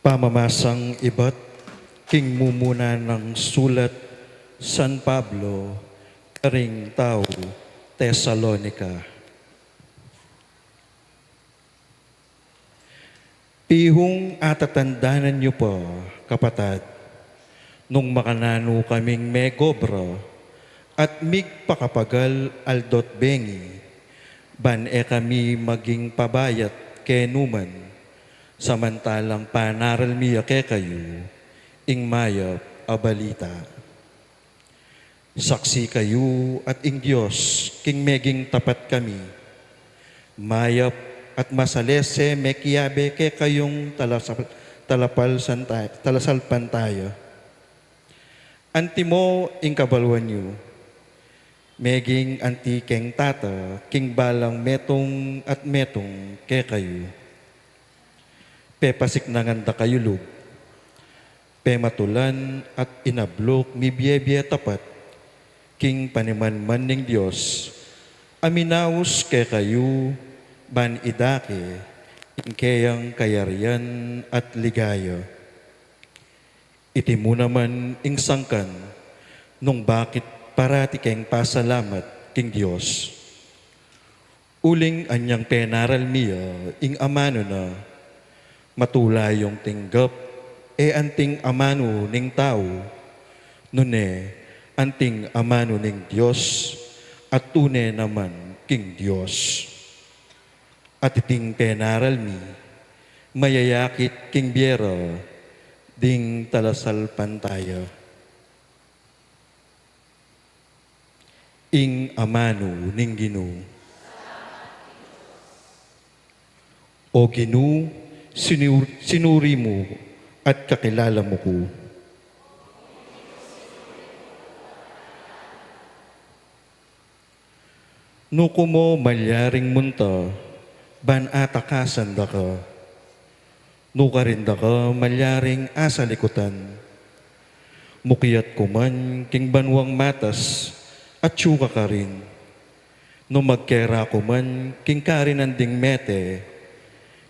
Pamamasang ibat king mumuna nang sulat San Pablo karing tau Tesalonica. Pihung atatandanan yu pa, kapatad, nung makananu kaming megobra at migpakapagal aldo't bengi, ban e kami maging pabayat kenu man, samantalang panaral mi ya kekayu ing mayap a balita. Saksi kayu at ing Dios king meging tapat kami. Mayap at masalese mekiabe kekayung talasal-, talapal santa-, talasalpantaya. Antimo ing kabaluan yu, meging anti keng Tata king balang metung at metung kekayu. Pepasiknangan da kayu lub, pematulan at inabluk mibiebie tapat king panimanman ning Dios a minaus kekayu ban idake ing keyang kayarian at ligaya. Iti mu naman ing sangkan nung bakit parati keng pasalamat king Dios. Uling anyang penaral mi ya ing amanu na, matula yung tinggap e anting amanu ning tau, nune anting amanu ning Dios, at tune naman king Dios. At iting penaral mi, mayayakit king bie ra ding talasalpantaya. Ing amanu ning Ginu. O Ginu, sinur-, sinuri mu at kakilala mu ku. Nuku mo malyaring munta ban atakasan da ka. Nukarin da ka malyaring asalikutan. Mukiat ku man king banuang matas, atyu ka karin. Nung magkera ku man king karinan ding mete,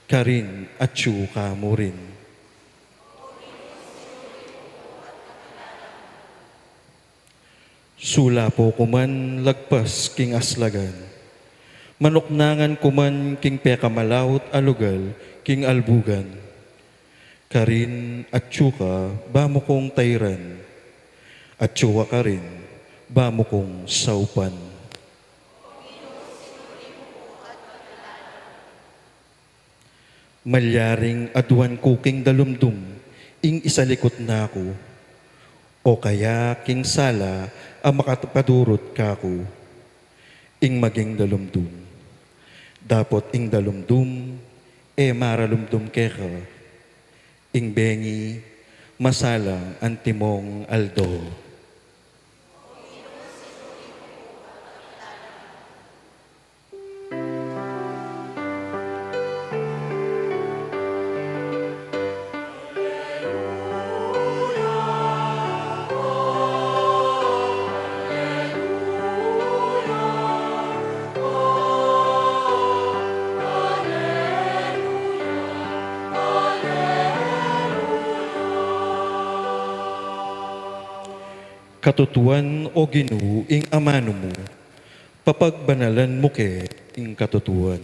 karin atyu ka mu rin. Sulapo ku man lagpas king aslagan, manuknangan ku man king pekamalaut a lugal king albugan, karin atyu ka ba mu kung tairan, atyu ka karin ba mu kung saupan. Malyaring aduan ku king dalumdum ing isalikut na ku, o kaya king sala a makapadurut kaku, ing maging dalumdum. Dapot ing dalumdum e maralumdum keka, ing bengi masalang antimong aldo. Katutuan, o Ginu, ing amanu mu, papagbanalan mu ke ing katutuan.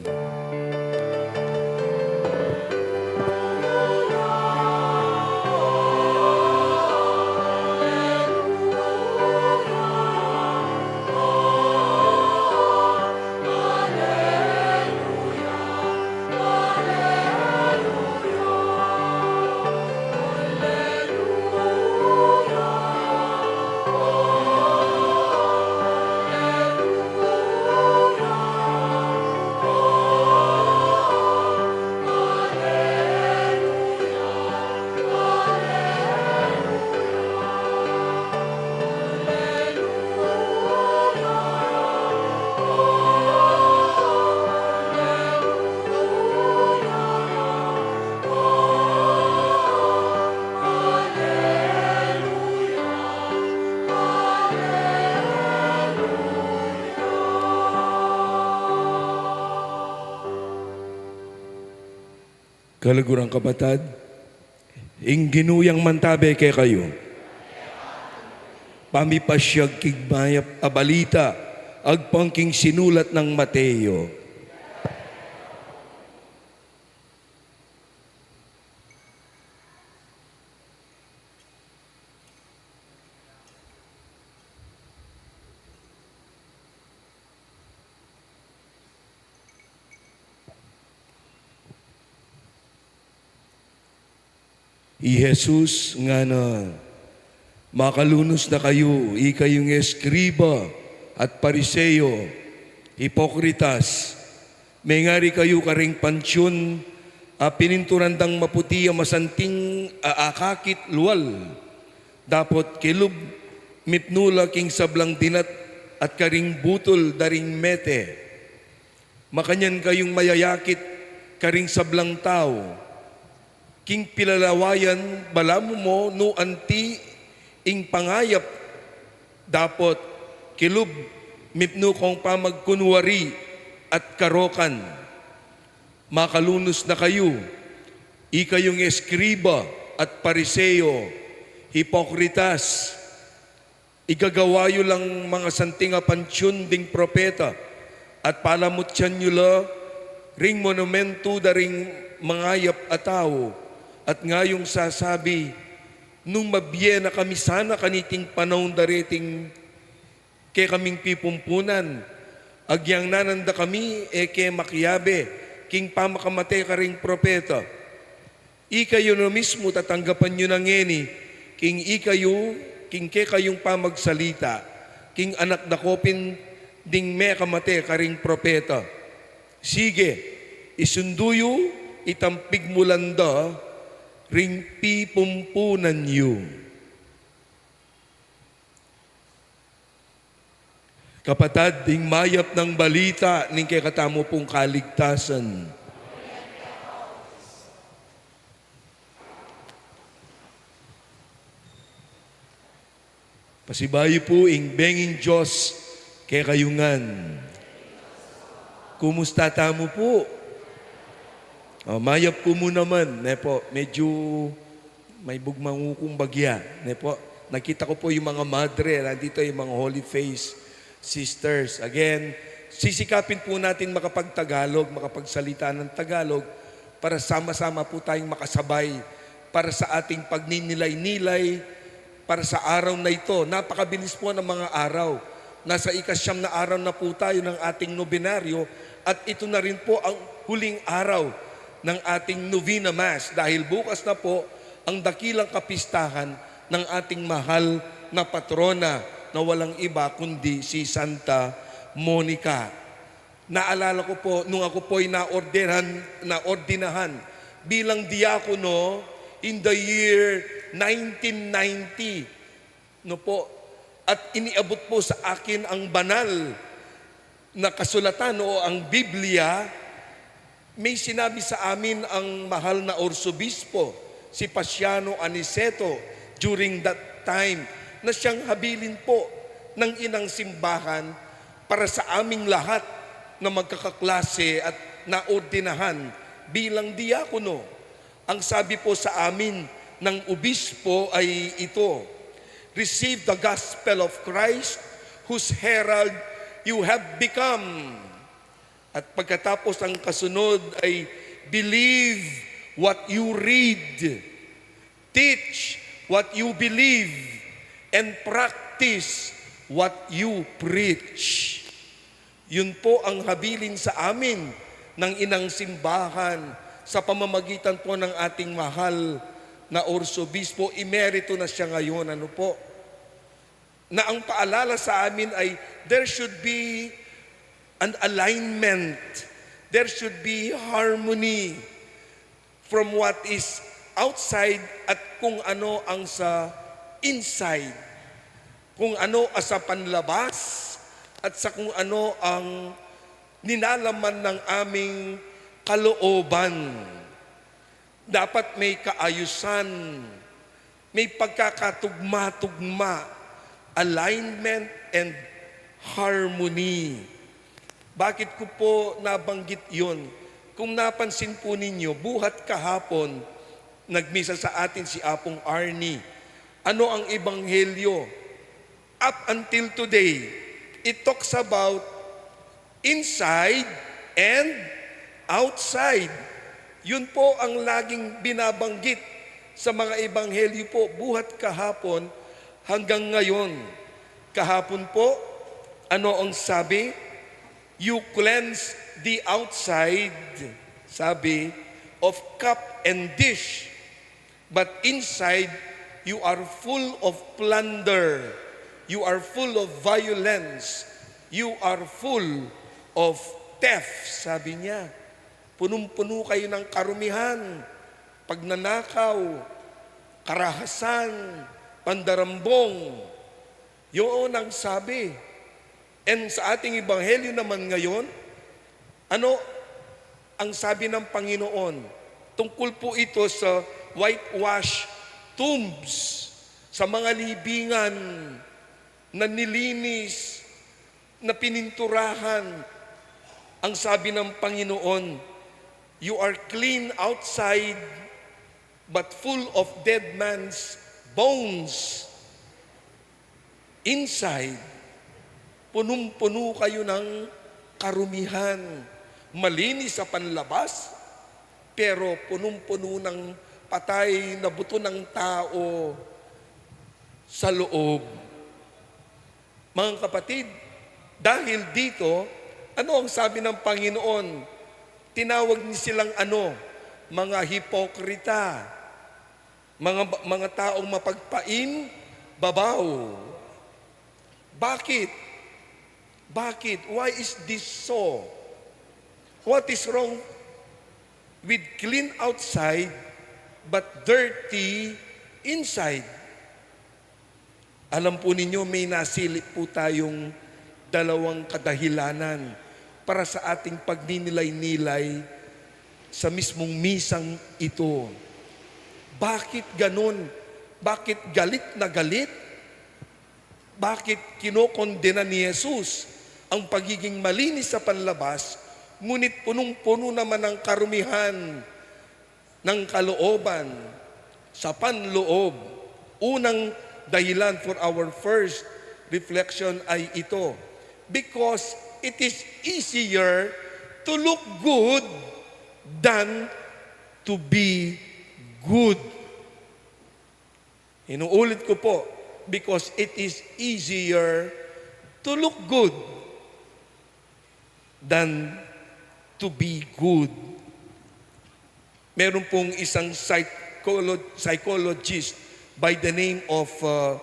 Talagurang kapatad, ing Ginu yang mantabe kekayu. Pamipasyag king mayap a balita agpang king sinulat nang Mateo. I Jesus ngana, "Makalunus na kayu, ikayung eskriba at Pariseo, ipokritas! Mengari kayu karing pantiun a pininturan dang maputi a masanting a akakit lual. Dapot kilub, mipnu la king sablang dinat at karing butul da ring mete. Makanyan kayung mayayakit karing sablang tau. King pilalawayan, balamu mu nu anti ing pangayap? Dapot kilub, mipnu kong pamagkunwari at karokan. Makalunus na kayu, ikayung eskriba at Pariseo, ipokritas! Igagawa yu lang masanting a pantiun ding propeta, at palamutian yu la ring monumentu da ring mangayap a tau, at ngayung sasabi, 'Nung mabie na kami sana kaniting panaun da reting kekaming pipumpunan, agyang nanan da kami e ke makiabe king pamakamate karing propeta.' Ikayu na mismu tatanggapan yu na ngeni king ikayu, king kekayung pamagsalita, king anak da kopin ding mekamate karing propeta. Sige, isundu yu, itampig mu landa ring pipumpunan yu." Kapatad, ing mayap nang balita ning kekatamu pung kaligtasan. Pasibayu pu ing benging Dios kekayu ngan. Kumusta tamu pu? O, mayap ku mu naman, ne po, medyu may bugmang ukung bagya, ne po. Nakita ko po yung mga madre, nandito yung mga holy face sisters. Again, sisikapin po natin makapag-Tagalog, makapagsalita ng Tagalog para sama-sama po tayong makasabay para sa ating pagninilay-nilay para sa araw na ito. Napakabilis po ng mga araw. Nasa ikasyam na araw na po tayo ng ating nobenaryo at ito na rin po ang huling araw ng ating Novena Mass dahil bukas na po ang dakilang kapistahan ng ating mahal na patrona na walang iba kundi si Santa Monica. Naalala ko po, nung ako po'y naordenan, naordinahan bilang diakono in the year nineteen ninety, no po, at iniabot po sa akin ang banal na kasulatan o ang Biblia, may sinabi sa amin ang mahal na Arsobispo, si Paciano Aniceto, during that time, na siyang habilin po ng inang simbahan para sa aming lahat na magkakaklase at naordinahan bilang diakono. Ang sabi po sa amin ng obispo ay ito, "Receive the gospel of Christ, whose herald you have become." At pagkatapos ang kasunod ay, "Believe what you read, teach what you believe, and practice what you preach." Yun po ang habilin sa amin ng inang simbahan sa pamamagitan po ng ating mahal na Arsobispo. Emerito na siya ngayon, ano po, na ang paalala sa amin ay there should be an alignment, there should be harmony from what is outside at kung ano ang sa inside, kung ano ang sa panlabas at sa kung ano ang nilalaman ng aming kalooban. Dapat may kaayusan, may pagkakatugma-tugma, alignment and harmony. Bakit ko po nabanggit yun? Kung napansin po ninyo, buhat kahapon, nagmisa sa atin si Apong Arnie. Ano ang ebanghelyo? Up until today, it talks about inside and outside. Yun po ang laging binabanggit sa mga ebanghelyo po, buhat kahapon hanggang ngayon. Kahapon po, ano ang sabi? "You cleanse the outside," sabi, "of cup and dish, but inside you are full of plunder, you are full of violence, you are full of theft," sabi niya. Punong-puno kayo ng karumihan, pagnanakaw, karahasan, pandarambong. Yun ang sabi. And sa ating ebanghelyo naman ngayon, ano ang sabi ng Panginoon? Tungkol po ito sa whitewash tombs, sa mga libingan na nilinis, na pininturahan. Ang sabi ng Panginoon, "You are clean outside, but full of dead man's bones." Inside, punong-puno kayo ng karumihan. Malinis sa panlabas, pero punong-puno ng patay na buto ng tao sa loob. Mga kapatid, dahil dito, ano ang sabi ng Panginoon? Tinawag niya silang ano? Mga hipokrita. Mga, mga taong mapagpain babaw. Bakit? Bakit? Why is this so? What is wrong with clean outside but dirty inside? Alam po ninyo, may nasilip po tayong dalawang kadahilanan para sa ating pagninilay-nilay sa mismong misang ito. Bakit ganun? Bakit galit na galit? Bakit kinokondena ni Jesus ang pagiging malinis sa panlabas, ngunit punong-puno naman ang karumihan ng kalooban sa panloob? Unang dahilan for our first reflection ay ito, because it is easier to look good than to be good. Inuulit ko po, because it is easier to look good than to be good. Meron pong isang psycholo-, psychologist by the name of, uh,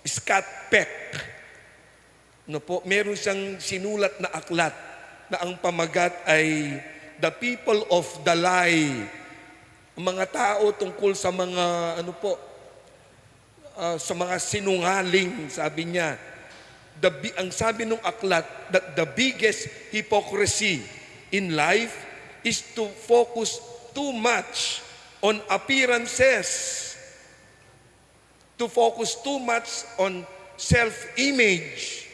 Scott Peck. Ano po, meron siyang sinulat na aklat na ang pamagat ay The People of the Lie. Ang mga tao tungkol sa mga, ano po, ah, sa mga sinungaling, sabi niya. The bi-, ang sabi nung aklat, that the biggest hypocrisy in life is to focus too much on appearances, to focus too much on self-image,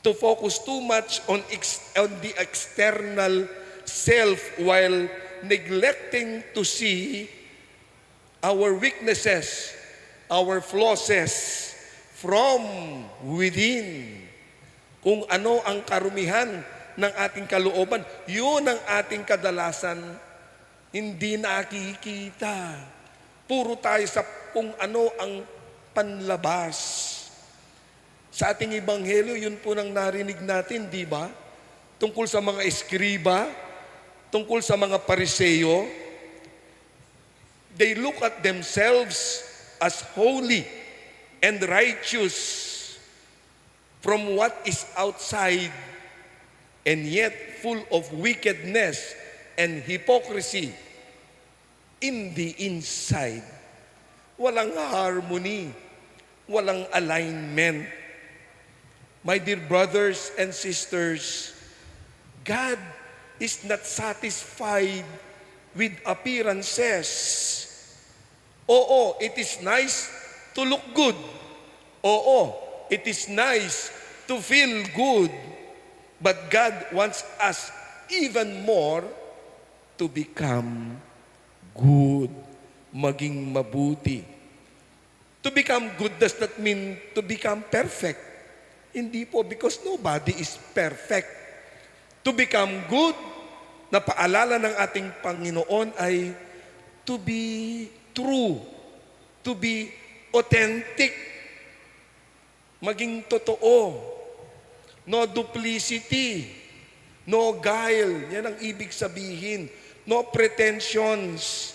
to focus too much on ex-, on the external self, while neglecting to see our weaknesses, our flaws from within. Kung ano ang karumihan ng ating kalooban, yun ang ating kadalasan hindi nakikita. Puro tayo sa kung ano ang panlabas. Sa ating ebanghelyo, yun po nang narinig natin, di ba? Tungkol sa mga eskriba, tungkol sa mga Pariseo, they look at themselves as holy and righteous from what is outside, and yet full of wickedness and hypocrisy in the inside. Walang harmony, walang alignment. My dear brothers and sisters, God is not satisfied with appearances. Oo, it is nice to look good. Oo, it is nice to feel good. But God wants us even more To become good, maging mabuti. To become good does not mean to become perfect. Hindi po, because nobody is perfect. To become good, na paalala ng ating Panginoon, ay to be true, to be authentic, maging totoo. No duplicity, no guile. Yan ang ibig sabihin. No pretensions,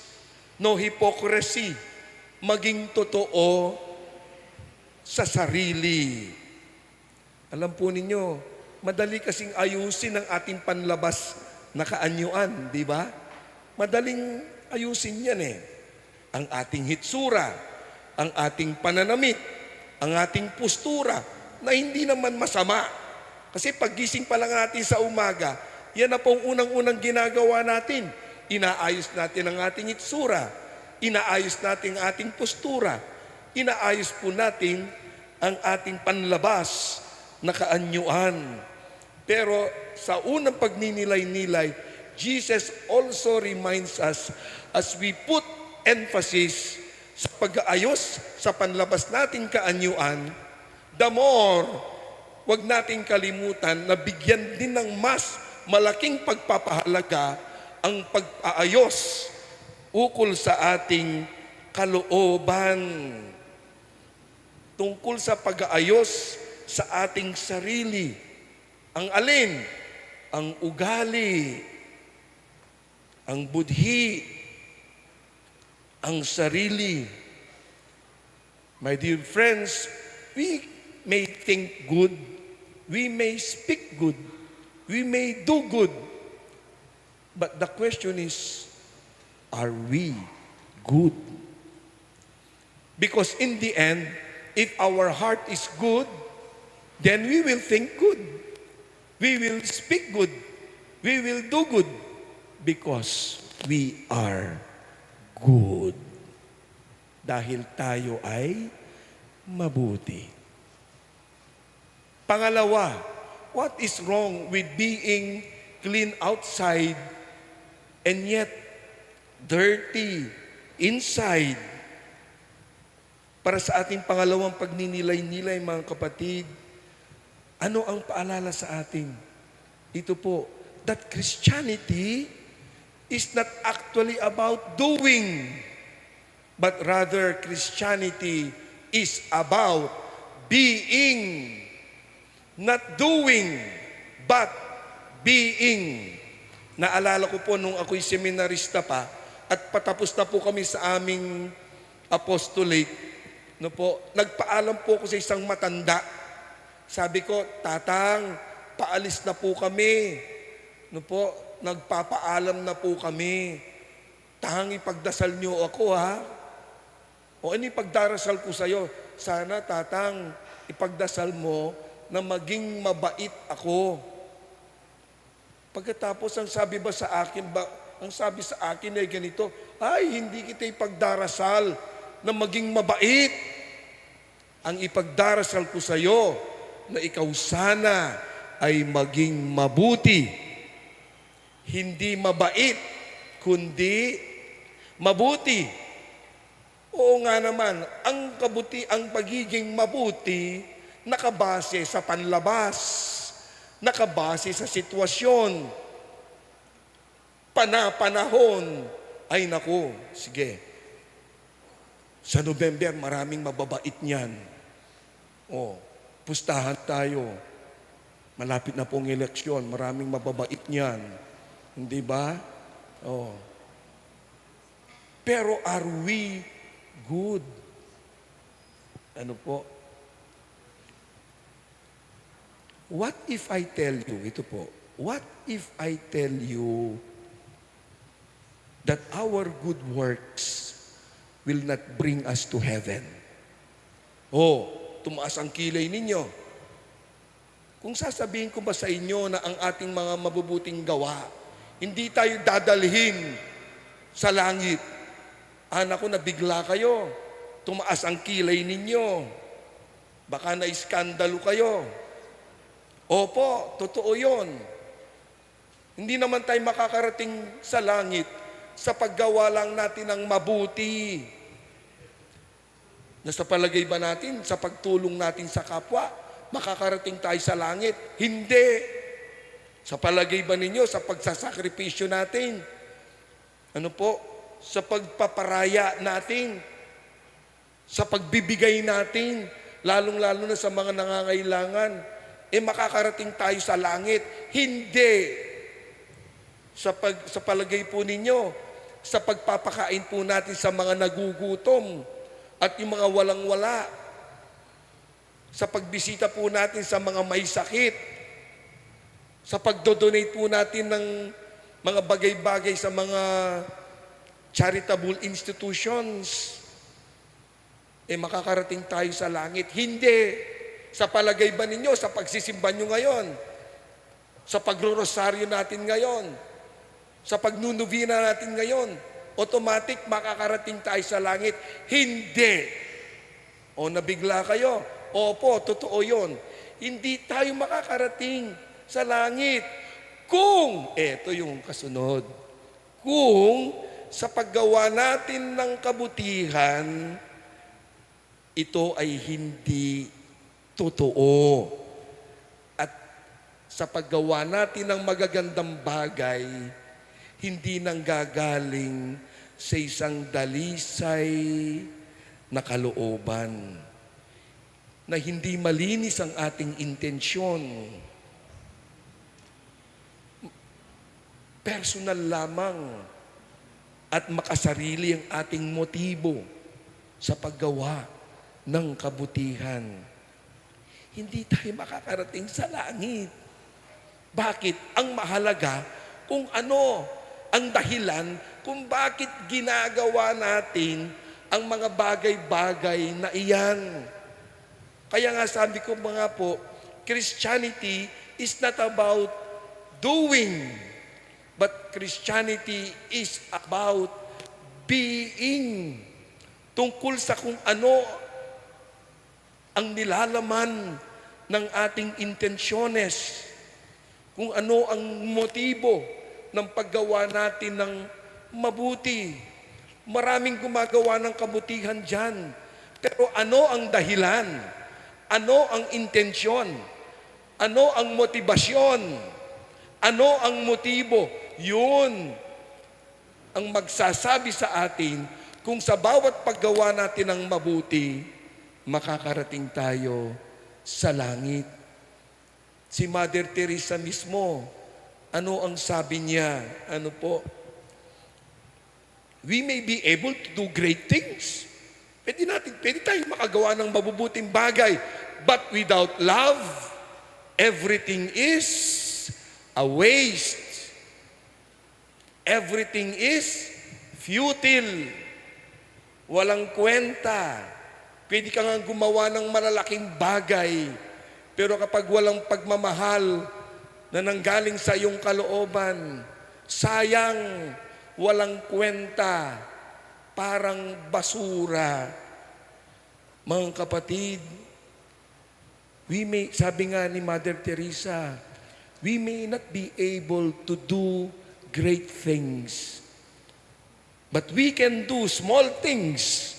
no hypocrisy. Maging totoo sa sarili. Alam po ninyo, madali kasing ayusin ang ating panlabas na kaanyuan, di ba? Madaling ayusin yan eh. Ang ating hitsura, ang ating pananamit, ang ating postura, na hindi naman masama. Kasi paggising pa lang natin sa umaga, yan na pong unang-unang ginagawa natin. Inaayos natin ang ating itsura, inaayos natin ang ating postura, inaayos po natin ang ating panlabas na kaanyuan. Pero sa unang pagninilay-nilay, Jesus also reminds us, as we put emphasis sa pag-aayos sa panlabas nating kaanyuan, the more, wag nating kalimutan na bigyan din ng mas malaking pagpapahalaga ang pag-aayos ukol sa ating kalooban, tungkol sa pag-aayos sa ating sarili. Ang alin? Ang ugali, ang budhi, ang sarili. My dear friends, we may think good, we may speak good, we may do good, but the question is, are we good? Because in the end, if our heart is good, then we will think good. We will speak good. We will do good. Because we are good. Dahil tayo ay mabuti. Pangalawa, what is wrong with being clean outside and yet dirty inside? Para sa ating pangalawang pagninilay-nilay, mga kapatid, ano ang paalala sa atin? Ito po, that Christianity is not actually about doing, but rather Christianity is about being. Not doing, but being. Naalala ko po nung ako'y seminarista pa at patapos na po kami sa aming apostolate, no po, nagpaalam po ako sa isang matanda. Sabi ko, "Tatang, paalis na po kami." No po, "Nagpapaalam na po kami. Tang, ipagdasal niyo ako, ha?" O, ano ipagdarasal ko sa'yo? Sana, Tatang, ipagdasal mo na maging mabait ako. Pagkatapos, ang sabi ba sa akin, ba, ang sabi sa akin ay ganito, "Ay, hindi kita ipagdarasal na maging mabait. Ang ipagdarasal ko sa'yo na ikaw sana ay maging mabuti." Hindi mabait, kundi mabuti. Oo nga naman, ang kabuti, ang pagiging mabuti, nakabase sa panlabas, nakabase sa sitwasyon, panapanahon. Ay naku, sige. Sa November, maraming mababait niyan. O, pustahan tayo. Malapit na pong eleksyon, maraming mababait niyan. Hindi ba? O. Pero are we good? Ano po? What if I tell you, ito po, what if I tell you that our good works will not bring us to heaven? O, tumaas ang kilay ninyo. Kung sasabihin ko ba sa inyo na ang ating mga mabubuting gawa, hindi tayo dadalhin sa langit? Anak ko, nabigla kayo. Tumaas ang kilay ninyo. Baka naiskandalo kayo. Opo, totoo yon. Hindi naman tayo makakarating sa langit sa paggawa lang natin ng mabuti. Na sa palagay ba natin, sa pagtulong natin sa kapwa, makakarating tayo sa langit? Hindi. Sa palagay ba ninyo, sa pagsasakripisyo natin, ano po, sa pagpaparaya natin, sa pagbibigay natin, lalong-lalo na sa mga nangangailangan, eh, makakarating tayo sa langit? Hindi. Sa pag-, sa palagay po ninyo, sa pagpapakain po natin sa mga nagugutom at yung mga walang-wala, sa pagbisita po natin sa mga may sakit, sa pagdo-donate po natin ng mga bagay-bagay sa mga charitable institutions, eh, makakarating tayo sa langit? Hindi. Sa palagay ba ninyo, sa pagsisimba nyo ngayon, sa pagrorosaryo natin ngayon, sa pagnunubina natin ngayon, automatic makakarating tayo sa langit? Hindi. O, nabigla kayo? Opo, totoo yon. Hindi tayo makakarating sa langit kung, eto yung kasunod, kung sa paggawa natin ng kabutihan, ito ay hindi totoo. At sa paggawa natin ng magagandang bagay, hindi nanggagaling sa isang dalisay na kalooban, na hindi malinis ang ating intensyon. Personal lamang at makasarili ang ating motibo sa paggawa ng kabutihan, hindi tayo makakarating sa langit. Bakit? Ang mahalaga kung ano ang dahilan kung bakit ginagawa natin ang mga bagay-bagay na iyan. Kaya nga sabi ko mga po, Christianity is not about doing, but Christianity is about being. Tungkol sa kung ano ang nilalaman ng ating intensyones, kung ano ang motibo ng paggawa natin ng mabuti. Maraming gumagawa ng kabutihan diyan. Pero ano ang dahilan? Ano ang intensyon? Ano ang motibasyon? Ano ang motibo? Yun ang magsasabi sa atin kung sa bawat paggawa natin ng mabuti, makakarating tayo sa langit. Si Mother Teresa mismo, ano ang sabi niya? Ano po? We may be able to do great things. Pwede natin, pwede tayong makagawa ng mabubuting bagay. But without love, everything is a waste. Everything is futile. Walang kwenta. Pwede ka nga gumawa ng malalaking bagay, pero kapag walang pagmamahal na nanggaling sa iyong kalooban, sayang, walang kwenta, parang basura. Mga kapatid, we may, sabi nga ni Mother Teresa, we may not be able to do great things, but we can do small things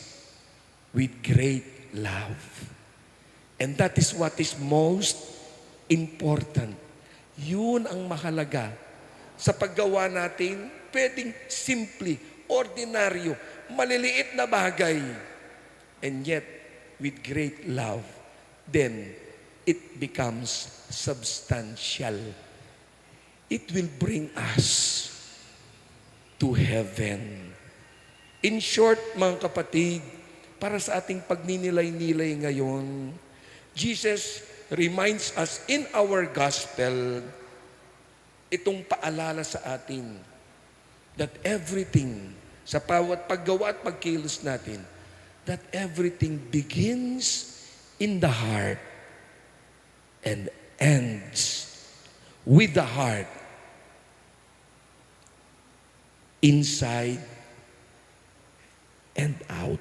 with great love. And that is what is most important. Yun ang mahalaga sa paggawa natin. Pwedeng simple, ordinaryo, maliliit na bagay. And yet, with great love, then it becomes substantial. It will bring us to heaven. In short, mga kapatid, para sa ating pagninilay-nilay ngayon, Jesus reminds us in our gospel, itong paalala sa atin that everything, sa bawat paggawa at pagkilos natin, that everything begins in the heart and ends with the heart, inside and out.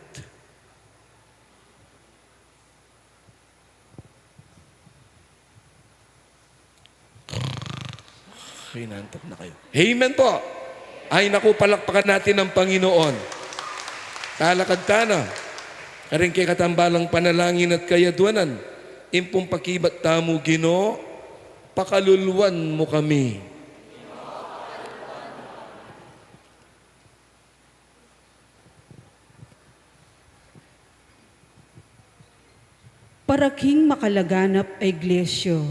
Kayo na, antap na kayo. Amen po. Ay naku, palakpakan natin ang Panginoon. Talakad tana karing kekatambalang panalangin at kayadwanan. Impong pakibat tamu, Ginu, pakaluluan mu kami. Para king makalaganap a iglesia,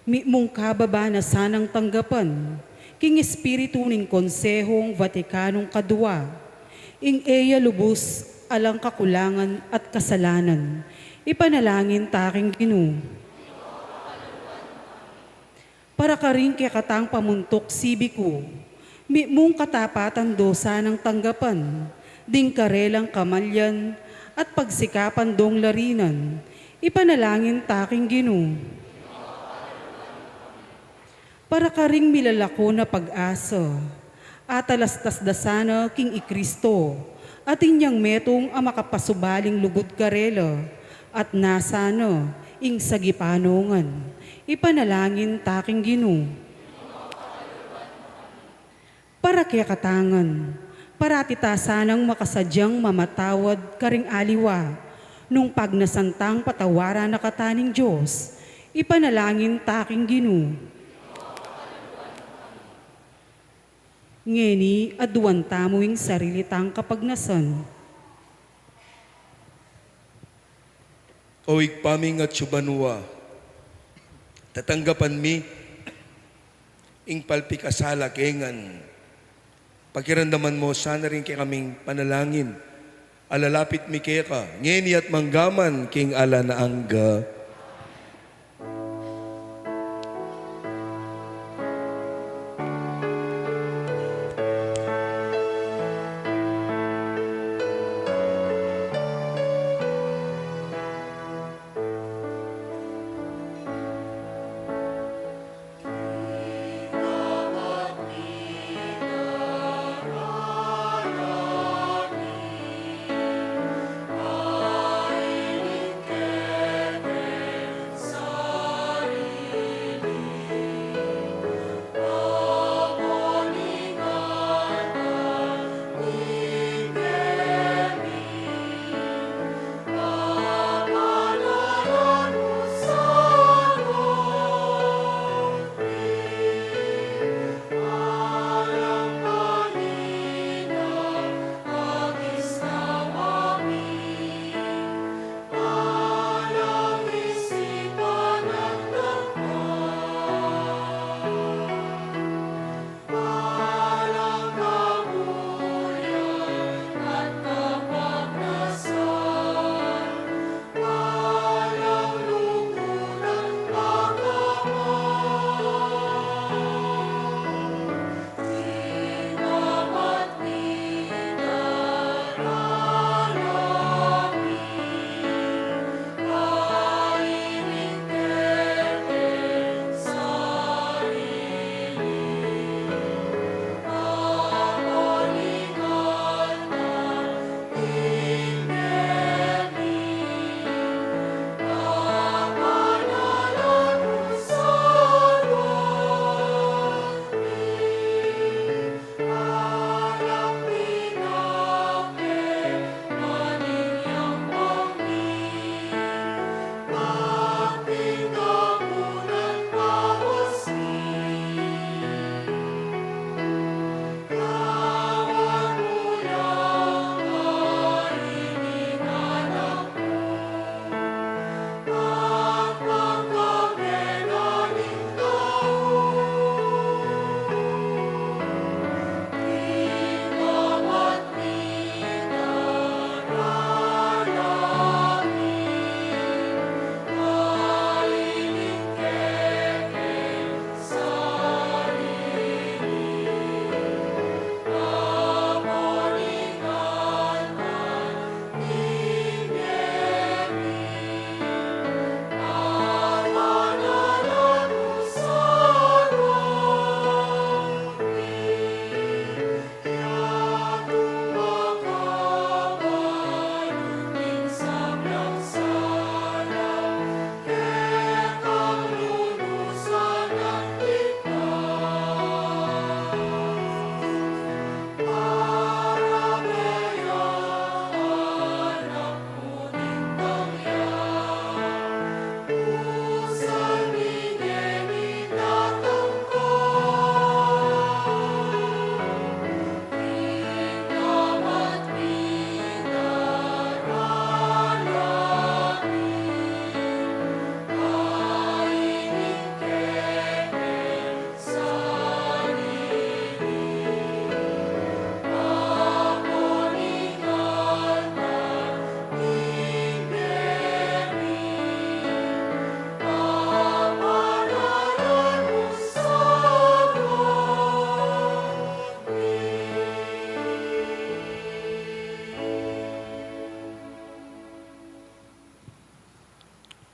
mitmung kababa na sanang tanggapan king espiritu ning Konsehong Vatikanong Kadua, ing e ya lubus alang kakulangan at kasalanan, ipanalangin ta king Ginu. Para karing kekatang pamuntuk sibiku, mitmung katapatan do sanang tanggapan ding karelang kamalyan at pagsikapan dong larinan, ipanalangin ta king Ginu. Para karing milalako na pag-asa, atalastas da sana king i Kristo, atin yang metung a makapasubaling lugud karela, at nasa na ing sagipanungan, ipanalangin ta king Ginu. Para kekatangan, parati ta sanang makasadyang mamatawad karing aliwa, nung pagnasan tang patawaran na kata ning Dios, ipanalangin ta king Ginu. Ngeni, aduan tamu ing sarili tang kapagnasan. O Ibpa ming atsu banua, tatanggapan mi ing palpikasala ke ngan pakiramdaman mu sana ring kekaming panalangin a lalapit mi keka, ngeni at manggaman king alang angga.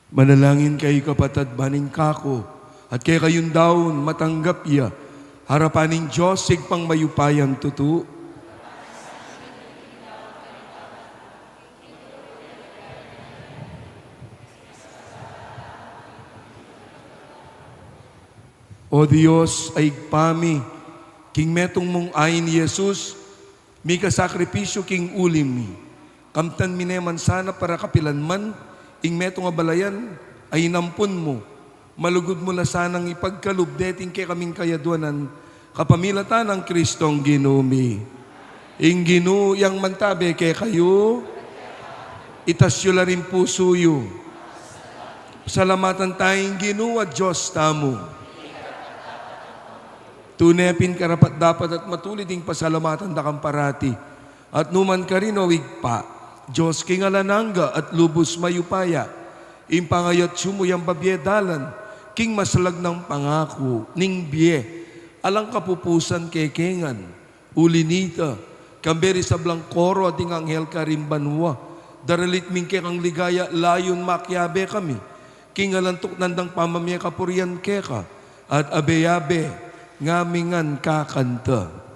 Manalangin kayu, kapatad, ban ing kaku at kekayung daun matanggap ya arapan ning Dios Ibpang mayupayang tutu. O Dios a Ibpa mi, king metung mung ain i Jesus, mika sakripisyu king uli mi. Kamtan mi ne man sana para kapilan man ing metung a balayan a inampun mu, malugud mu la sanang ipagkalub deting kekaming kayadwanan, kapamilatan nang Kristong Ginu mi. Ing Ginu yang mantabe kekayu. Itas yu la ring pusu yu. Salamatan taya ing Ginu a Dios tamu. Tune pin karapat-dapat at matulid ing pasalamatan da kang parati at nu man karin, o Ibpa, Dios king alang angga at lubus mayupaya. Ing pangayatsu mu yang babie dalan king masalag nang pangaku ning bie alang kapupusan kekami ngan. Uli nita, kambe ring sablang koro a ding anghel karin banua, daralit mi ing kekang ligaya, layun makiabe kami king alang tuknang dang pamamie kapurian keka, at abe-abe ngami ngan kakanta.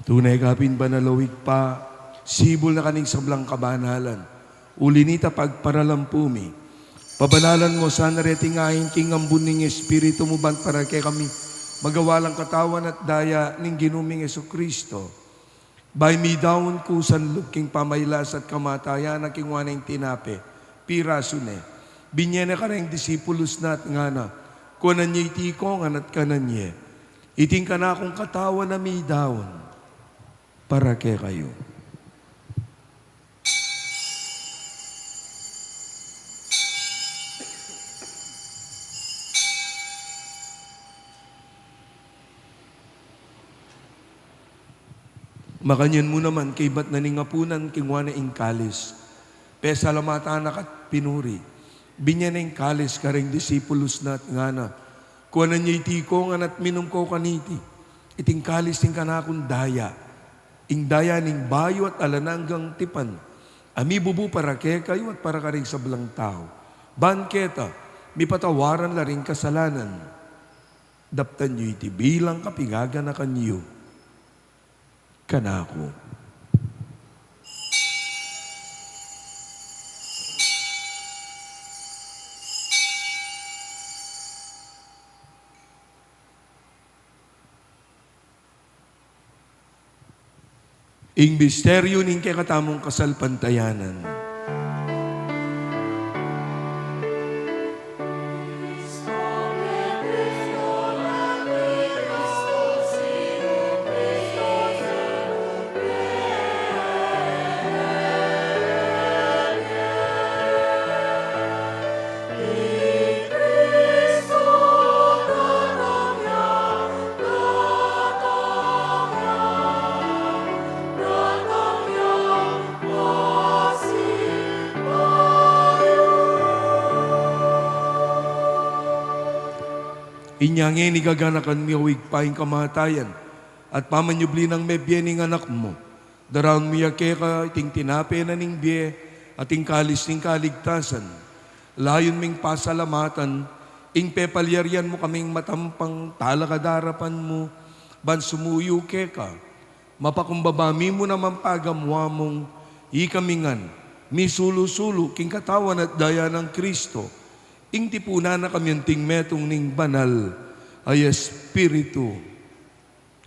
Tune ka pin banal, o Ibpa, sibul na ka ning sablang kabanalan. Uli nita, pagparalan pu mi, pabanalan mu sana reting ain king ambun ning Espiritu mu, ban para kekami magawa lang katawan at daya ning Ginu ming Jesucristo. Bayu midaun ku sanlub king pamailas at kamatayan na, kinua ne ing tinape, pirasu ne, binie ne kareng disipulus na at ngana: Kuanan ye iti kongan at kanan ye. Iti ing kanakung katawan a midaun para kekayu. Makanyan mu naman, kaybat na ning apunan, kinua ne ing kalis, pesalamatan na ka at pinuri, binie ne ing kalis kareng disipulus na at ngana: Kuanan ye iti kongan at minum kayu kaniti. Iti ing kalis ning kanakung daya, ing daya ning bayu at alang anggang tipan, a mibubu para kekayu at para karing sablang tau, ban keta mipatawaran la ring kasalanan. Daptan yu iti bilang kapigaganakan yu kanaku. Ing misteryu ning kekatamung kasalpantayanan. Inya ngeni gaganakan mi, o Ibpa, ing kamatayan at pamanyubli nang mebie ning Anak mu. Daraun mi ya keka iting tinape na ning bie at ing kalis ning kaligtasan. Layun ming pasalamatan ing pepalyarian mu kaming matampang talakad king arapan mu, ban sumuyu keka. Mapakumbaba mi mu naman pagamuan mung ikami ngan misulu-sulu king katawan at daya nang Kristo, ing tipunan na kami anting metung ning Banal a Espiritu.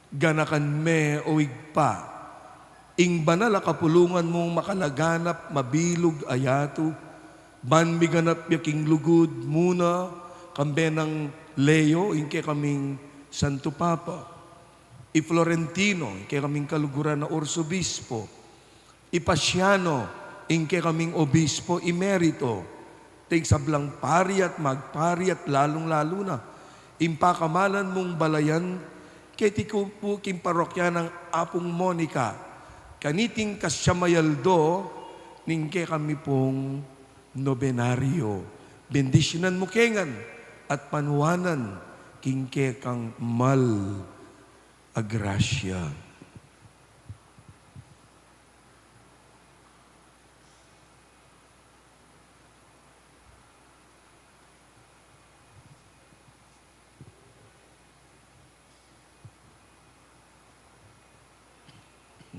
Ganakan me, o Ibpa, ing banal a kapulungan mung makalaganap mabilug a yatu, ban miganap ya king lugud mu na, kambe nang Leo, ing kekaming Santo Papa, i Florentino, ing kekaming kaluguran a Arsobispo, i Pasiano, ing kekaming Obispo Emerito, ding sablang pari at magpari at lalung-lalu na ing pakamalan mung balayan keti ku pu king parokya nang Apung Monica, kaniting kasyam a aldo ning kekami pung nobenaryo. Bendisyunan mu ke ngan at panuanan king kekang mal a grasya.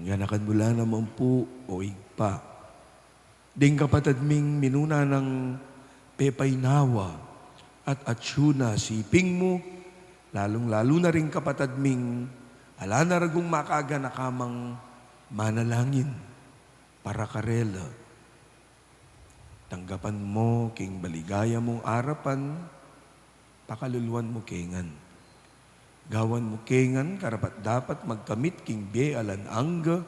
Ganakan mu la naman pu, o Ibpa, ding kapatad ming minuna nang pepainawa at atsu na siping mu, lalung-lalu na ring kapatad ming ala na ragung makaganaka mang manalangin para karela. Tanggapan mu king maligaya mung arapan, pakaluluan mu ke ngan. Gawan mu ke ngan karapat-dapat magkamit king bie alang angga,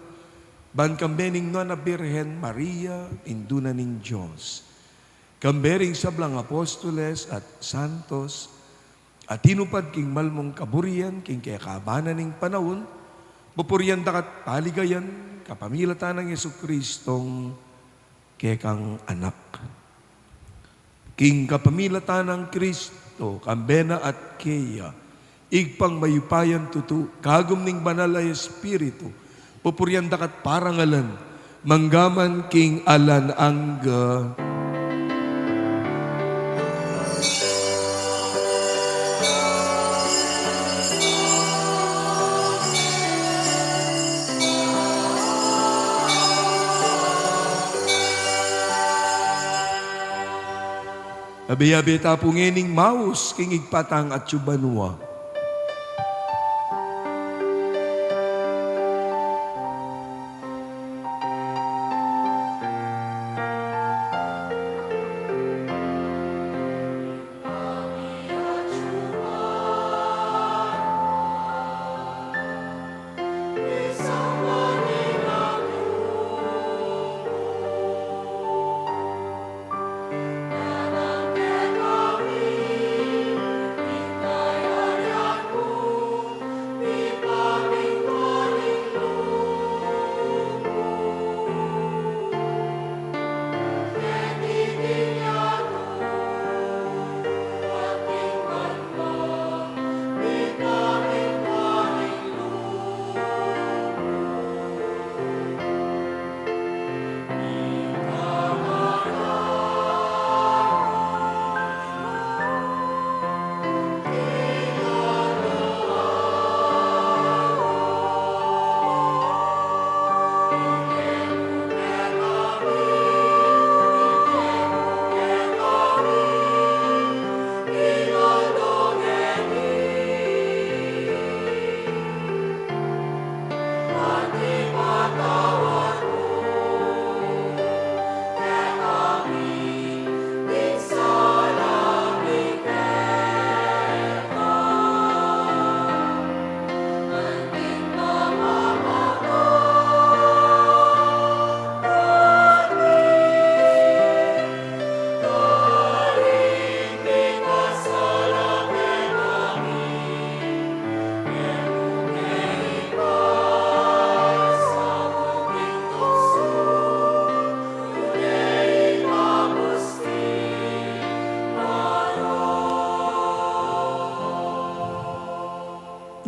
ban kambe ning Nuan a Birhen Maria, Indu na ning Dios, kambe ring sablang apostoles at santos, a tinupad king mal mung kaburian king kekaban na ning panaun, pupurian da ka at paligayan kapamilatan nang Jesucristong kekang Anak. King kapamilatan nang Kristo, kambe na at keya, Ibpang mayupayang tutu, kagum ning Banal a Espiritu, pupurian da ka at parangalan, mangga man king alang angga. Abe-abe ta pu ngening maus king Ibpa tang atsu banua.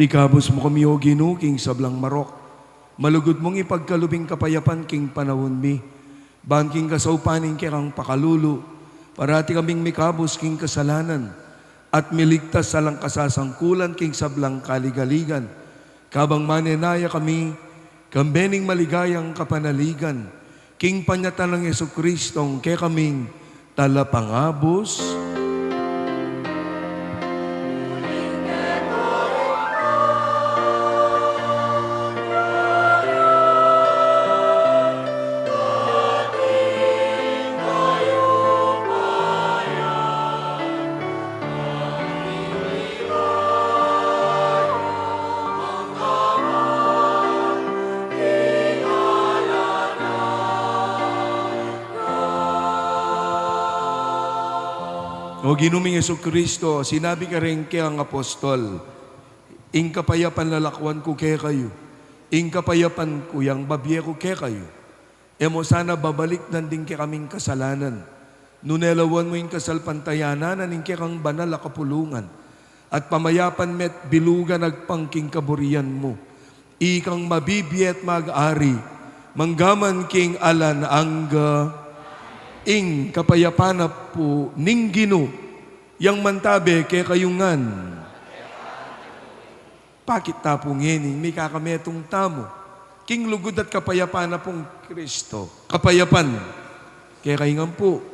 Ikabus mu kami, O Ginu, king sablang marok, Malugud mung ipagkalub ing kapayapan king panaun mi, ban king kasaupan ning kekang pakalulu, parati kaming mikabus king kasalanan, at miligtas alang kasasangkulan king sablang kaligaligan, kabang manenaya kami, kambe ning maligayang kapanaligan, king panyatang nang Jesucristong kekaming Talapangabus. O Ginu ming Jesucristo, sinabi ka reng kekang apostol, "Ing kapayapan lalakwan ku kekayu, ing kapayapan ku yang babie ku kekayu." E mu sana babalikdan ding kekaming kasalanan, nune lawan mu ing kasalpantayanan ning kekang banal a kapulungan, at pamayapan me't bilugan agpang king kaburian mu. Ikang mabibie at mag-ari, manggaman king alang angga. Ing kapayapan na pu ning Ginu, yang mantabe kekayu ngan. Pakit ta pu ngening mikakametung tamu king lugud at kapayapan na pung Kristo. Kapayapan kekayu ngan pu.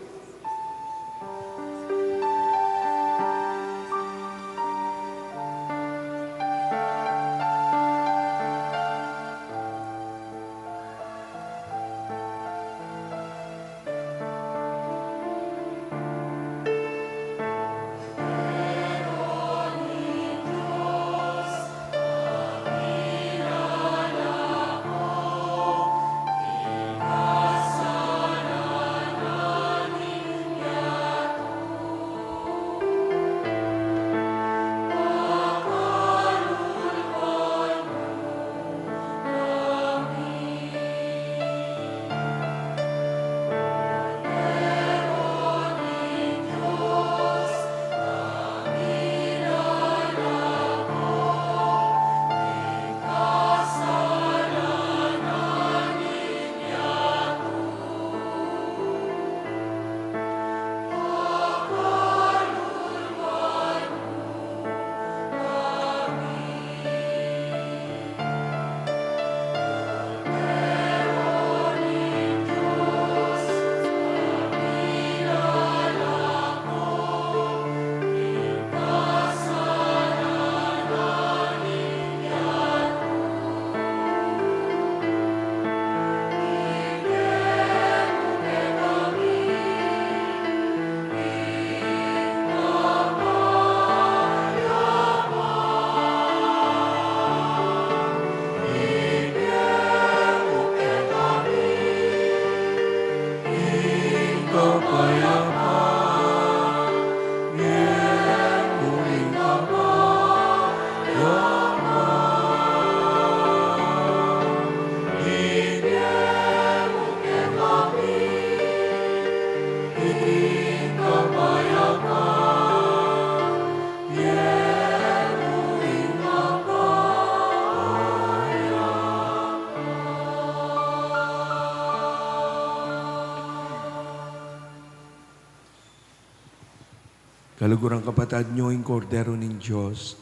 Kaluguran, kapatad, nyo ing Kordero ning Dios,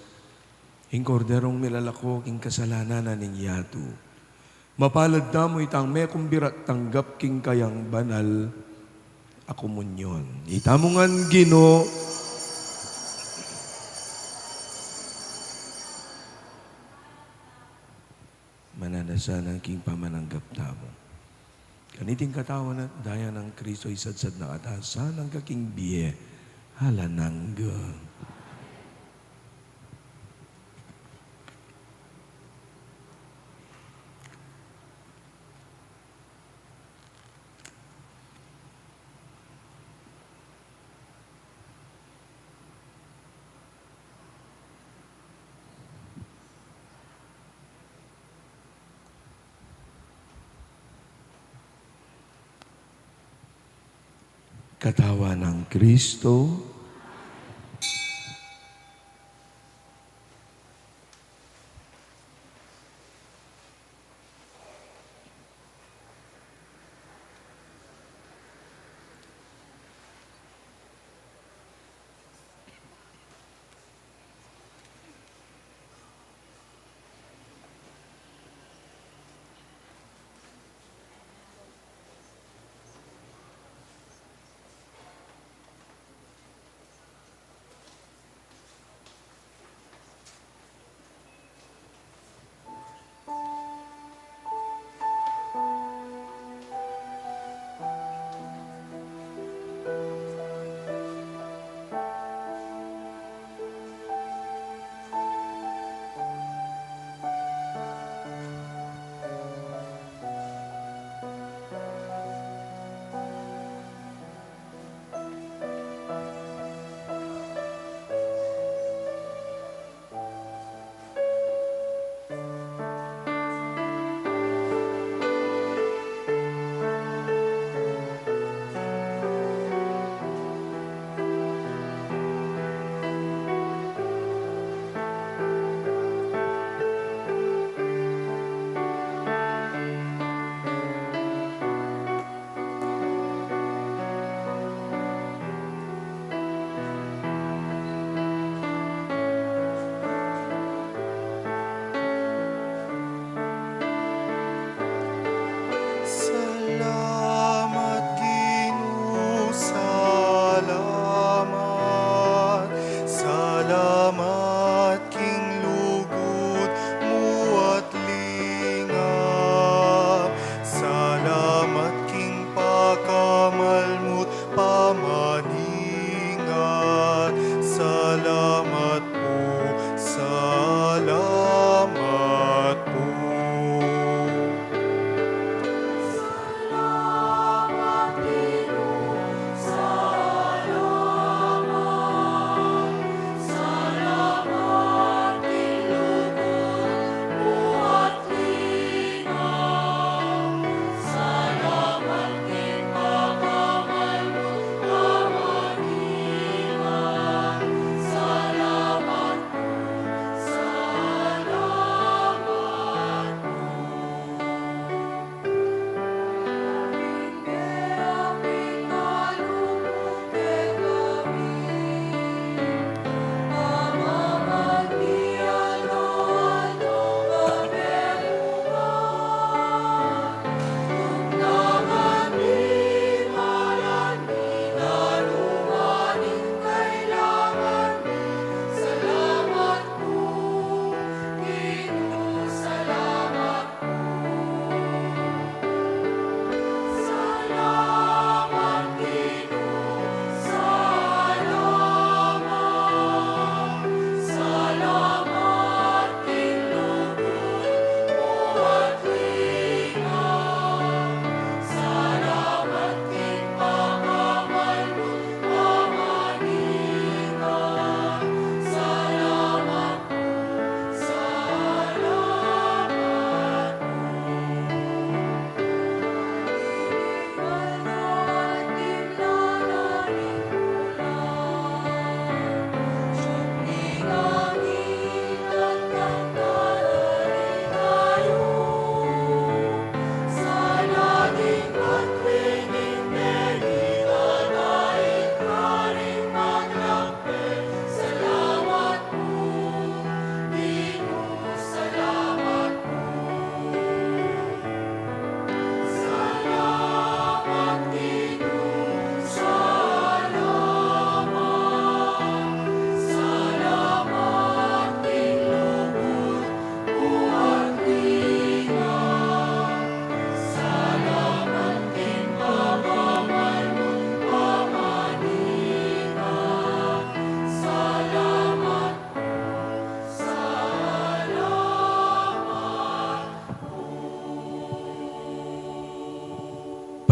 ing Korderong milalako king kasalanan ning yatu. Mapalad tamu itang mekumbira at tanggap king kayang banal a komunyon. Itamu ngan, Ginu. Mananasa nang king pamananggap tamu. Kaniting katawan at daya nang Kristo, isadsad na katamu sana king bie alang angga. Katawan nang Kristo.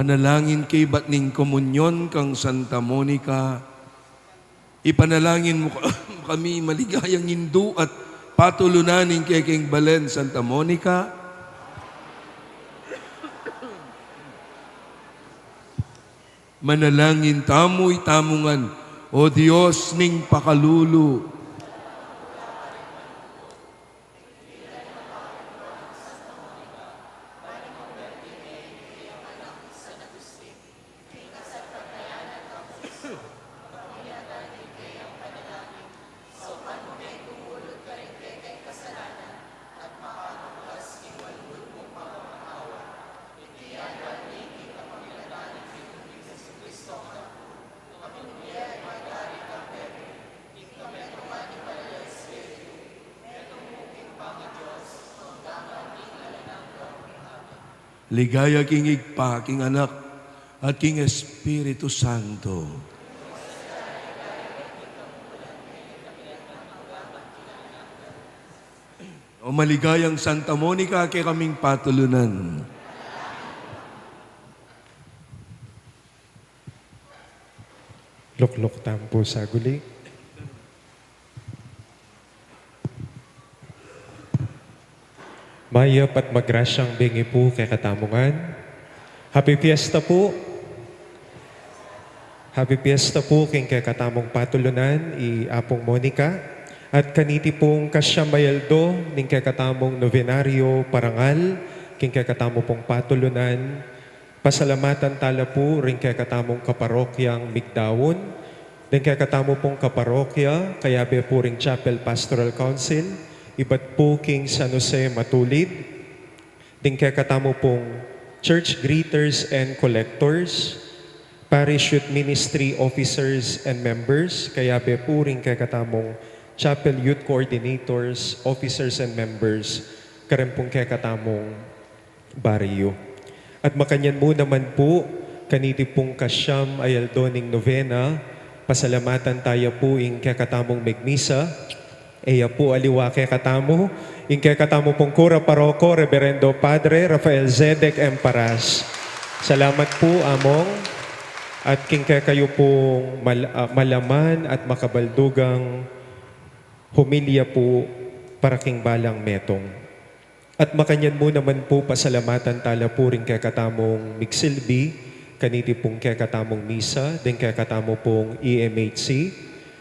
Panalangin kaybat ning komunyon kang Santa Monica. Ipanalangin mu kami, maligayang indu at patulunan ning kekeng balen, Santa Monica. Manalangin tamu itamu ngan, O Dios ning pakalulu. Ligaya king Ibpa, king Anak, at king Espiritu Santo. O maligayang Santa Monica, kekaming patulunan. Lukluk tamu pu saguli. Mayap at magrasyang bengi pu kekatamu ngan. Happy Fiesta pu. Happy Fiesta pu king kekatamung patulunan, i Apung Monica. At kaniti pung kasyam a aldo ning kekatamung novenario parangal king kekatamu pung patulunan, pasalamatan tala pu ring kekatamung kaparokyang migdaun, deng kekatamu pung kaparokya, kayabe pu ring Chapel Pastoral Council, ibat pu king San Jose Matulid, deng kekatamu pung church greeters and collectors, parish youth ministry officers and members, kayabe pu ring kekatamung chapel youth coordinators, officers and members, kareng pung kekatamung baryu. At makanyan mu naman pu, kaniti pung kasyam a aldo ning novena, pasalamatan taya pu ing kekatamung megmisa, e ya pu aliwa kekatamu, ing kekatamu pung kura paroko, Reberendo Padre Rafael Zedek M. Paras. Salamat pu, Among, at king kekayu pung mal-, ah, malaman at makabaldugang homilya pu para king balang metung. At makanyan mu naman pu, pasalamatan tala pu ring kekatamung migsilbi kaniti pung kekatamung misa, deng kekatamu pung E M H C,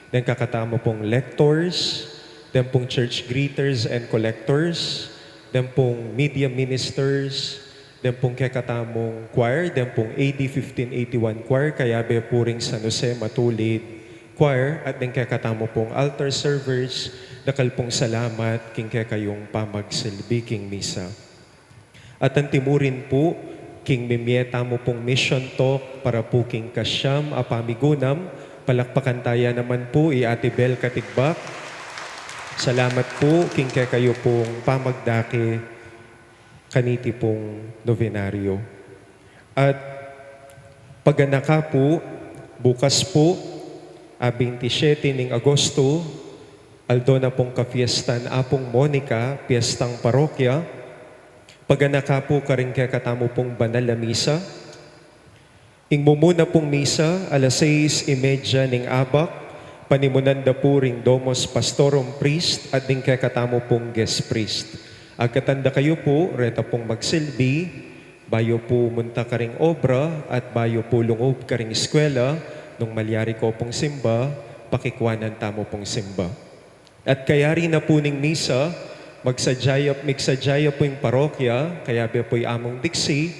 deng kekatamu pung lectors, deng pung church greeters and collectors, deng pung media ministers, deng pung kekatamung choir, deng pung A D fifteen eighty-one choir, kayabe pu ring San Jose Matulid Choir, at deng kekatamu pung altar servers, dakal pung salamat king kekayung pamagsilbi king misa. At antimurin pu, king mimie tamu pung mission talk para pu king kasyam a pamigunam, palakpakan taya naman pu i Ate Bel Katigbak. Salamat pu king kekayu pung pamagdake kaniti pung novenario. At paganaka pu, bukas pu, a bente siyete ning Agosto, aldo na pung kapiestan Apung Monica, piestang parokya, paganaka pu karing kekatamu pung banal a misa. Ing mumuna pung misa, alas sais y media ning abak, panimunan da pu ring Domus Pastorum Priest at ding kekatamu pung guest priest. Agkatan da kayu pu, reta pung magsilbi, bayu pu munta karing obra at bayu pu lungub karing eskwela, nung malyari ko pung simba, pakikwanan tamu pung simba. At kayari na pu ning misa, magsadya ya, migsadya ya pu ing parokya, kayabe pu i Among Dixie,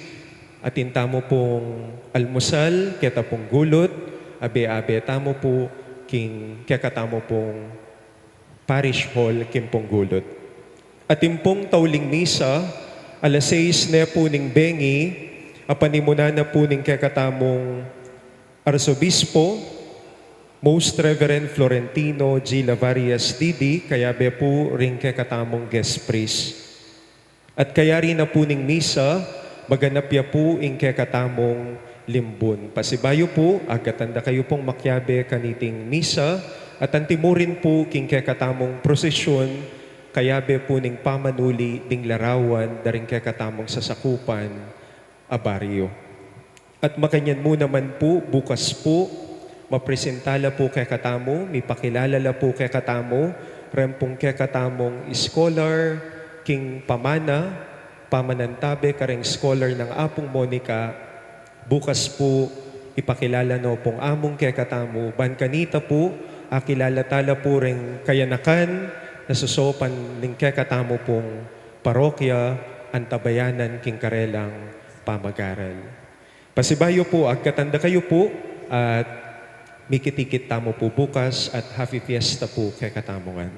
atin tamu pung almusal, keta pung gulut, abe-abe tamu pu king kekatamu pung parish hall king pung gulut. Atin pung tauling misa, alas sais ne pu ning bengi, a panimunan na pu ning kekatamung Arsobispo, Most Reverend Florentino G. Lavarias, D D, kayabe pu ring kekatamung guest priest. At kayari na pu ning misa, maganap ya pu ing kekatamung limbun. Pasibayu pu, agkatan da kayu pung makiabe kaniting misa, at antimurin pu king kekatamung prosesyun, kayabe pu ning pamanuli ding larawan da ring kekatamung sasakupan a baryu. At makanyan mu naman pu, bukas pu, mapresenta la pu kekatamu, mipakilala la pu kekatamu, reng pung kekatamung scholar king pamana, pamanantabe kareng scholar nang Apung Monica, bukas pu, ipakilala no pung amung kekatamu, ban kanita pu, akilala tala pu reng kayanakan, na sosopan ning kekatamu pung parokya, antabayanan king karelang pamagaral. Pasibayu pu, agkatan da kayu pu, at mikit-ikit tamu pu bukas, at happy fiesta pu kekatamu ngan.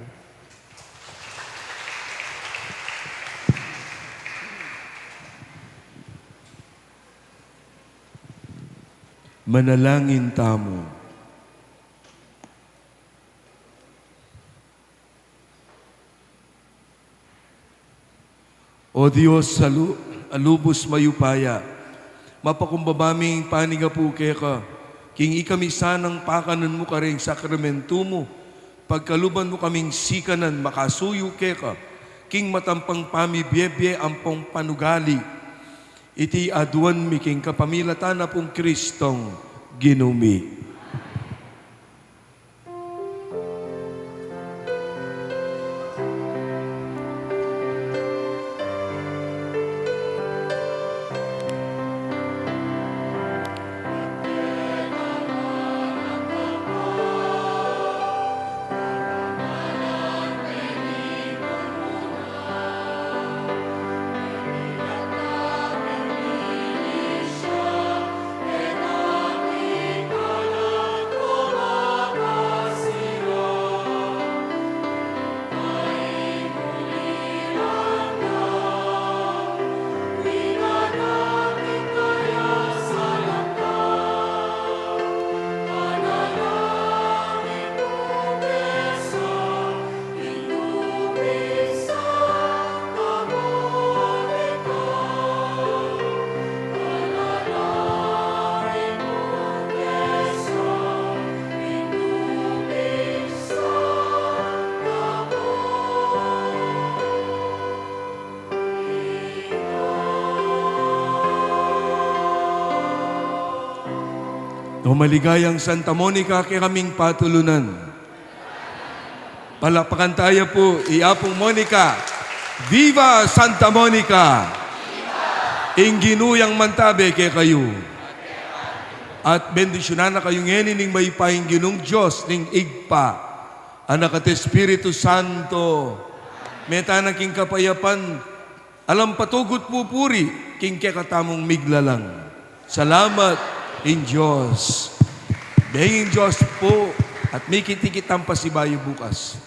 Manalangin tamu. O Dios, a lu-, a lubus mayupaya, mapakumbaba ming panigapu keka, king ikami sanang pakanan mu kareng sakramentu mu, pagkaluban mu kaming sikanan makasuyu keka, king matampang pamibie-bie ampong panugali. Iti aduan mi king kapamilatan na pung Kristong Ginu mi. O maligayang Santa Monica, kekaming patulunan. Palakpakan taya pu i Apung Monica. Viva Santa Monica! Ing Ginu yang mantabe kekayu. At bendisyunan na kayu ngeni ning mayupayang Ginung Dios, ning Ibpa, Anak at Espiritu Santo. Mete na king kapayapan, alang patug at pupuri king kekatamung miglalang. Salamat king Dios. Benging Dios pu, at mikit-ikit tang pasibayu bukas.